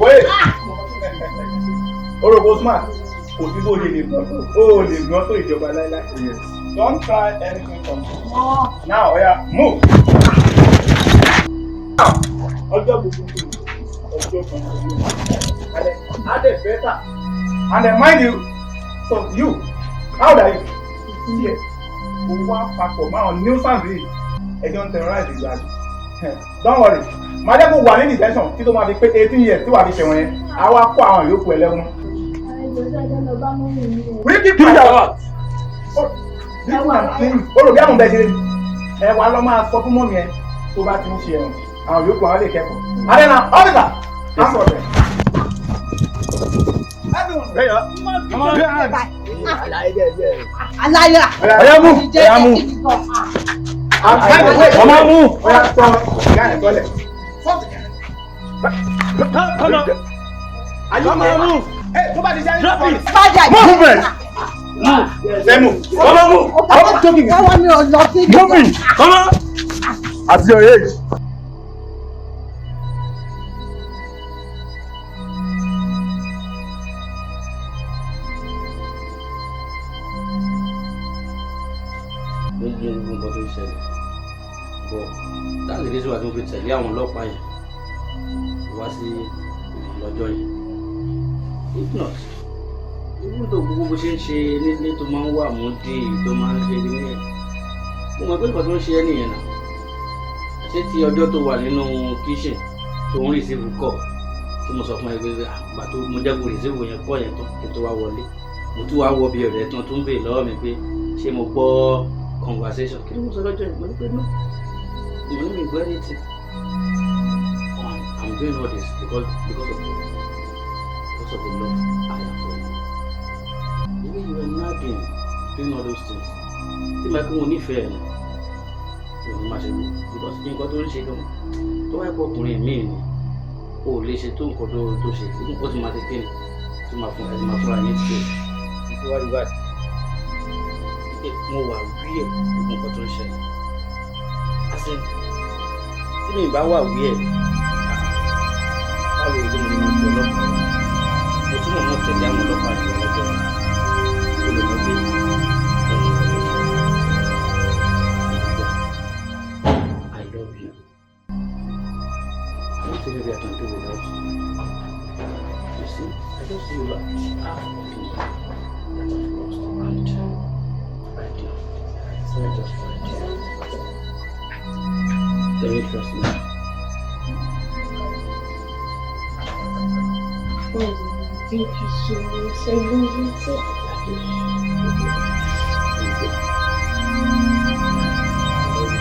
Wait. Orogo smart. Kò sí bó ṣe lè gbọ́n tó. O ò lè gbọ́n tó ìjọba láíláí. Yes. Don't try anything from me. Now, oya, move. Ọjọ́ gbogbo ọjọ́ kan and then add a better. And then mind you, so you, how old are you? 6 years. O wá papọ̀ mọ́ àwọn nuisance yìí. Ẹjọ́ ń terrorize ìlú àjò. Don't worry. Màá jẹ́ kó wà ní detention tí tó máa fi pé 18 years tí wàá fi ṣẹ̀wọ̀n yẹn. Á wá kó àwọn yòókù ẹlẹ́wọ̀n. We keep quiet. This man think o rò bí àwọn bẹ́ẹ̀ ṣe lé ẹ wá lọ máa sọ fún mummy ẹ tó bá ti ń ṣe ẹ̀wọ̀n àwọn yòókù àwọn lè kẹ́kọ̀ọ́. Adena, officer, hands up there. Everyone, Aláyà. Oya move, oya move. Ọmọ move. Oya sọ ìyá ẹ̀ sọlẹ̀. Come on. Are you Come on, move. Hey, tó bá ti ṣe Drop it. Movement! Move. Say move. Come on, move. I'm not joking. Ọwọ́ mi ò lọ sí. Moving! Come on. At your age. Mo gbogbo nǹkan tó ń ṣẹlẹ̀, but that's the reason why tí mo fi tẹ̀lé àwọn ọlọ́pàá yẹn wá sí lọ́jọ́ yẹn. If not, even though gbogbo bó ṣe ń ṣe nílé tó máa ń wà múdì tó máa ń ṣe ní ẹ̀, mo mọ̀ pé nǹkan tó ń ṣe ẹ́ nìyẹn náà. Ṣé ti ọjọ́ tó wà nínú kitchen tó ń receive call tí mo sọ fún ẹ pé àgbà tó mo jẹ́ kó receive yẹn call yẹn tán kí n tó wá wọlé, mo tún wá wọ bí ọ̀rẹ́ tán tó ń béèrè lọ́wọ́ mi pé ṣé mo gbọ́ conversation? Kí ni mo sọ lọ́jọ́ yẹn? Mo ní pé no, mo ní mi gbọ́ anything. I'm doing all this because of the love I have for you. The way you were nagging, doing all those things, tí màá kí wọn nífẹ̀ẹ́ ni wọn ní máa ṣe mí, because nǹkan tó ń ṣe gan tó wáyé pọ̀ ọkùnrin míì ni o ò lè ṣe tó nǹkan tó ṣe, ó ti máa ṣe kí ni tó máa fún ẹ, ti máa fúnra yín space. Nítorí wá rí báyìí mo wà rí ẹ gbogbo nǹkan tó ń ṣẹlẹ̀, as in tí mi bá wà wí ẹ, báwo ló mo ní máa pe ọlọ́pàá? Mo túmọ̀ mọ́ tẹ̀lé àwọn ọlọ́pàá yẹn lọ́jọ́ ó lè mọ̀ pé mo mọ̀ nǹkan tó ń ṣẹlẹ̀. I love you. I don't think maybe I can do without you. You see, I just see you like half of me that I've lost, and right now, let me just find you. Can you trust me? Oh, thank you so much. I love you too. Thank you. Thank you. I love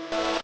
you.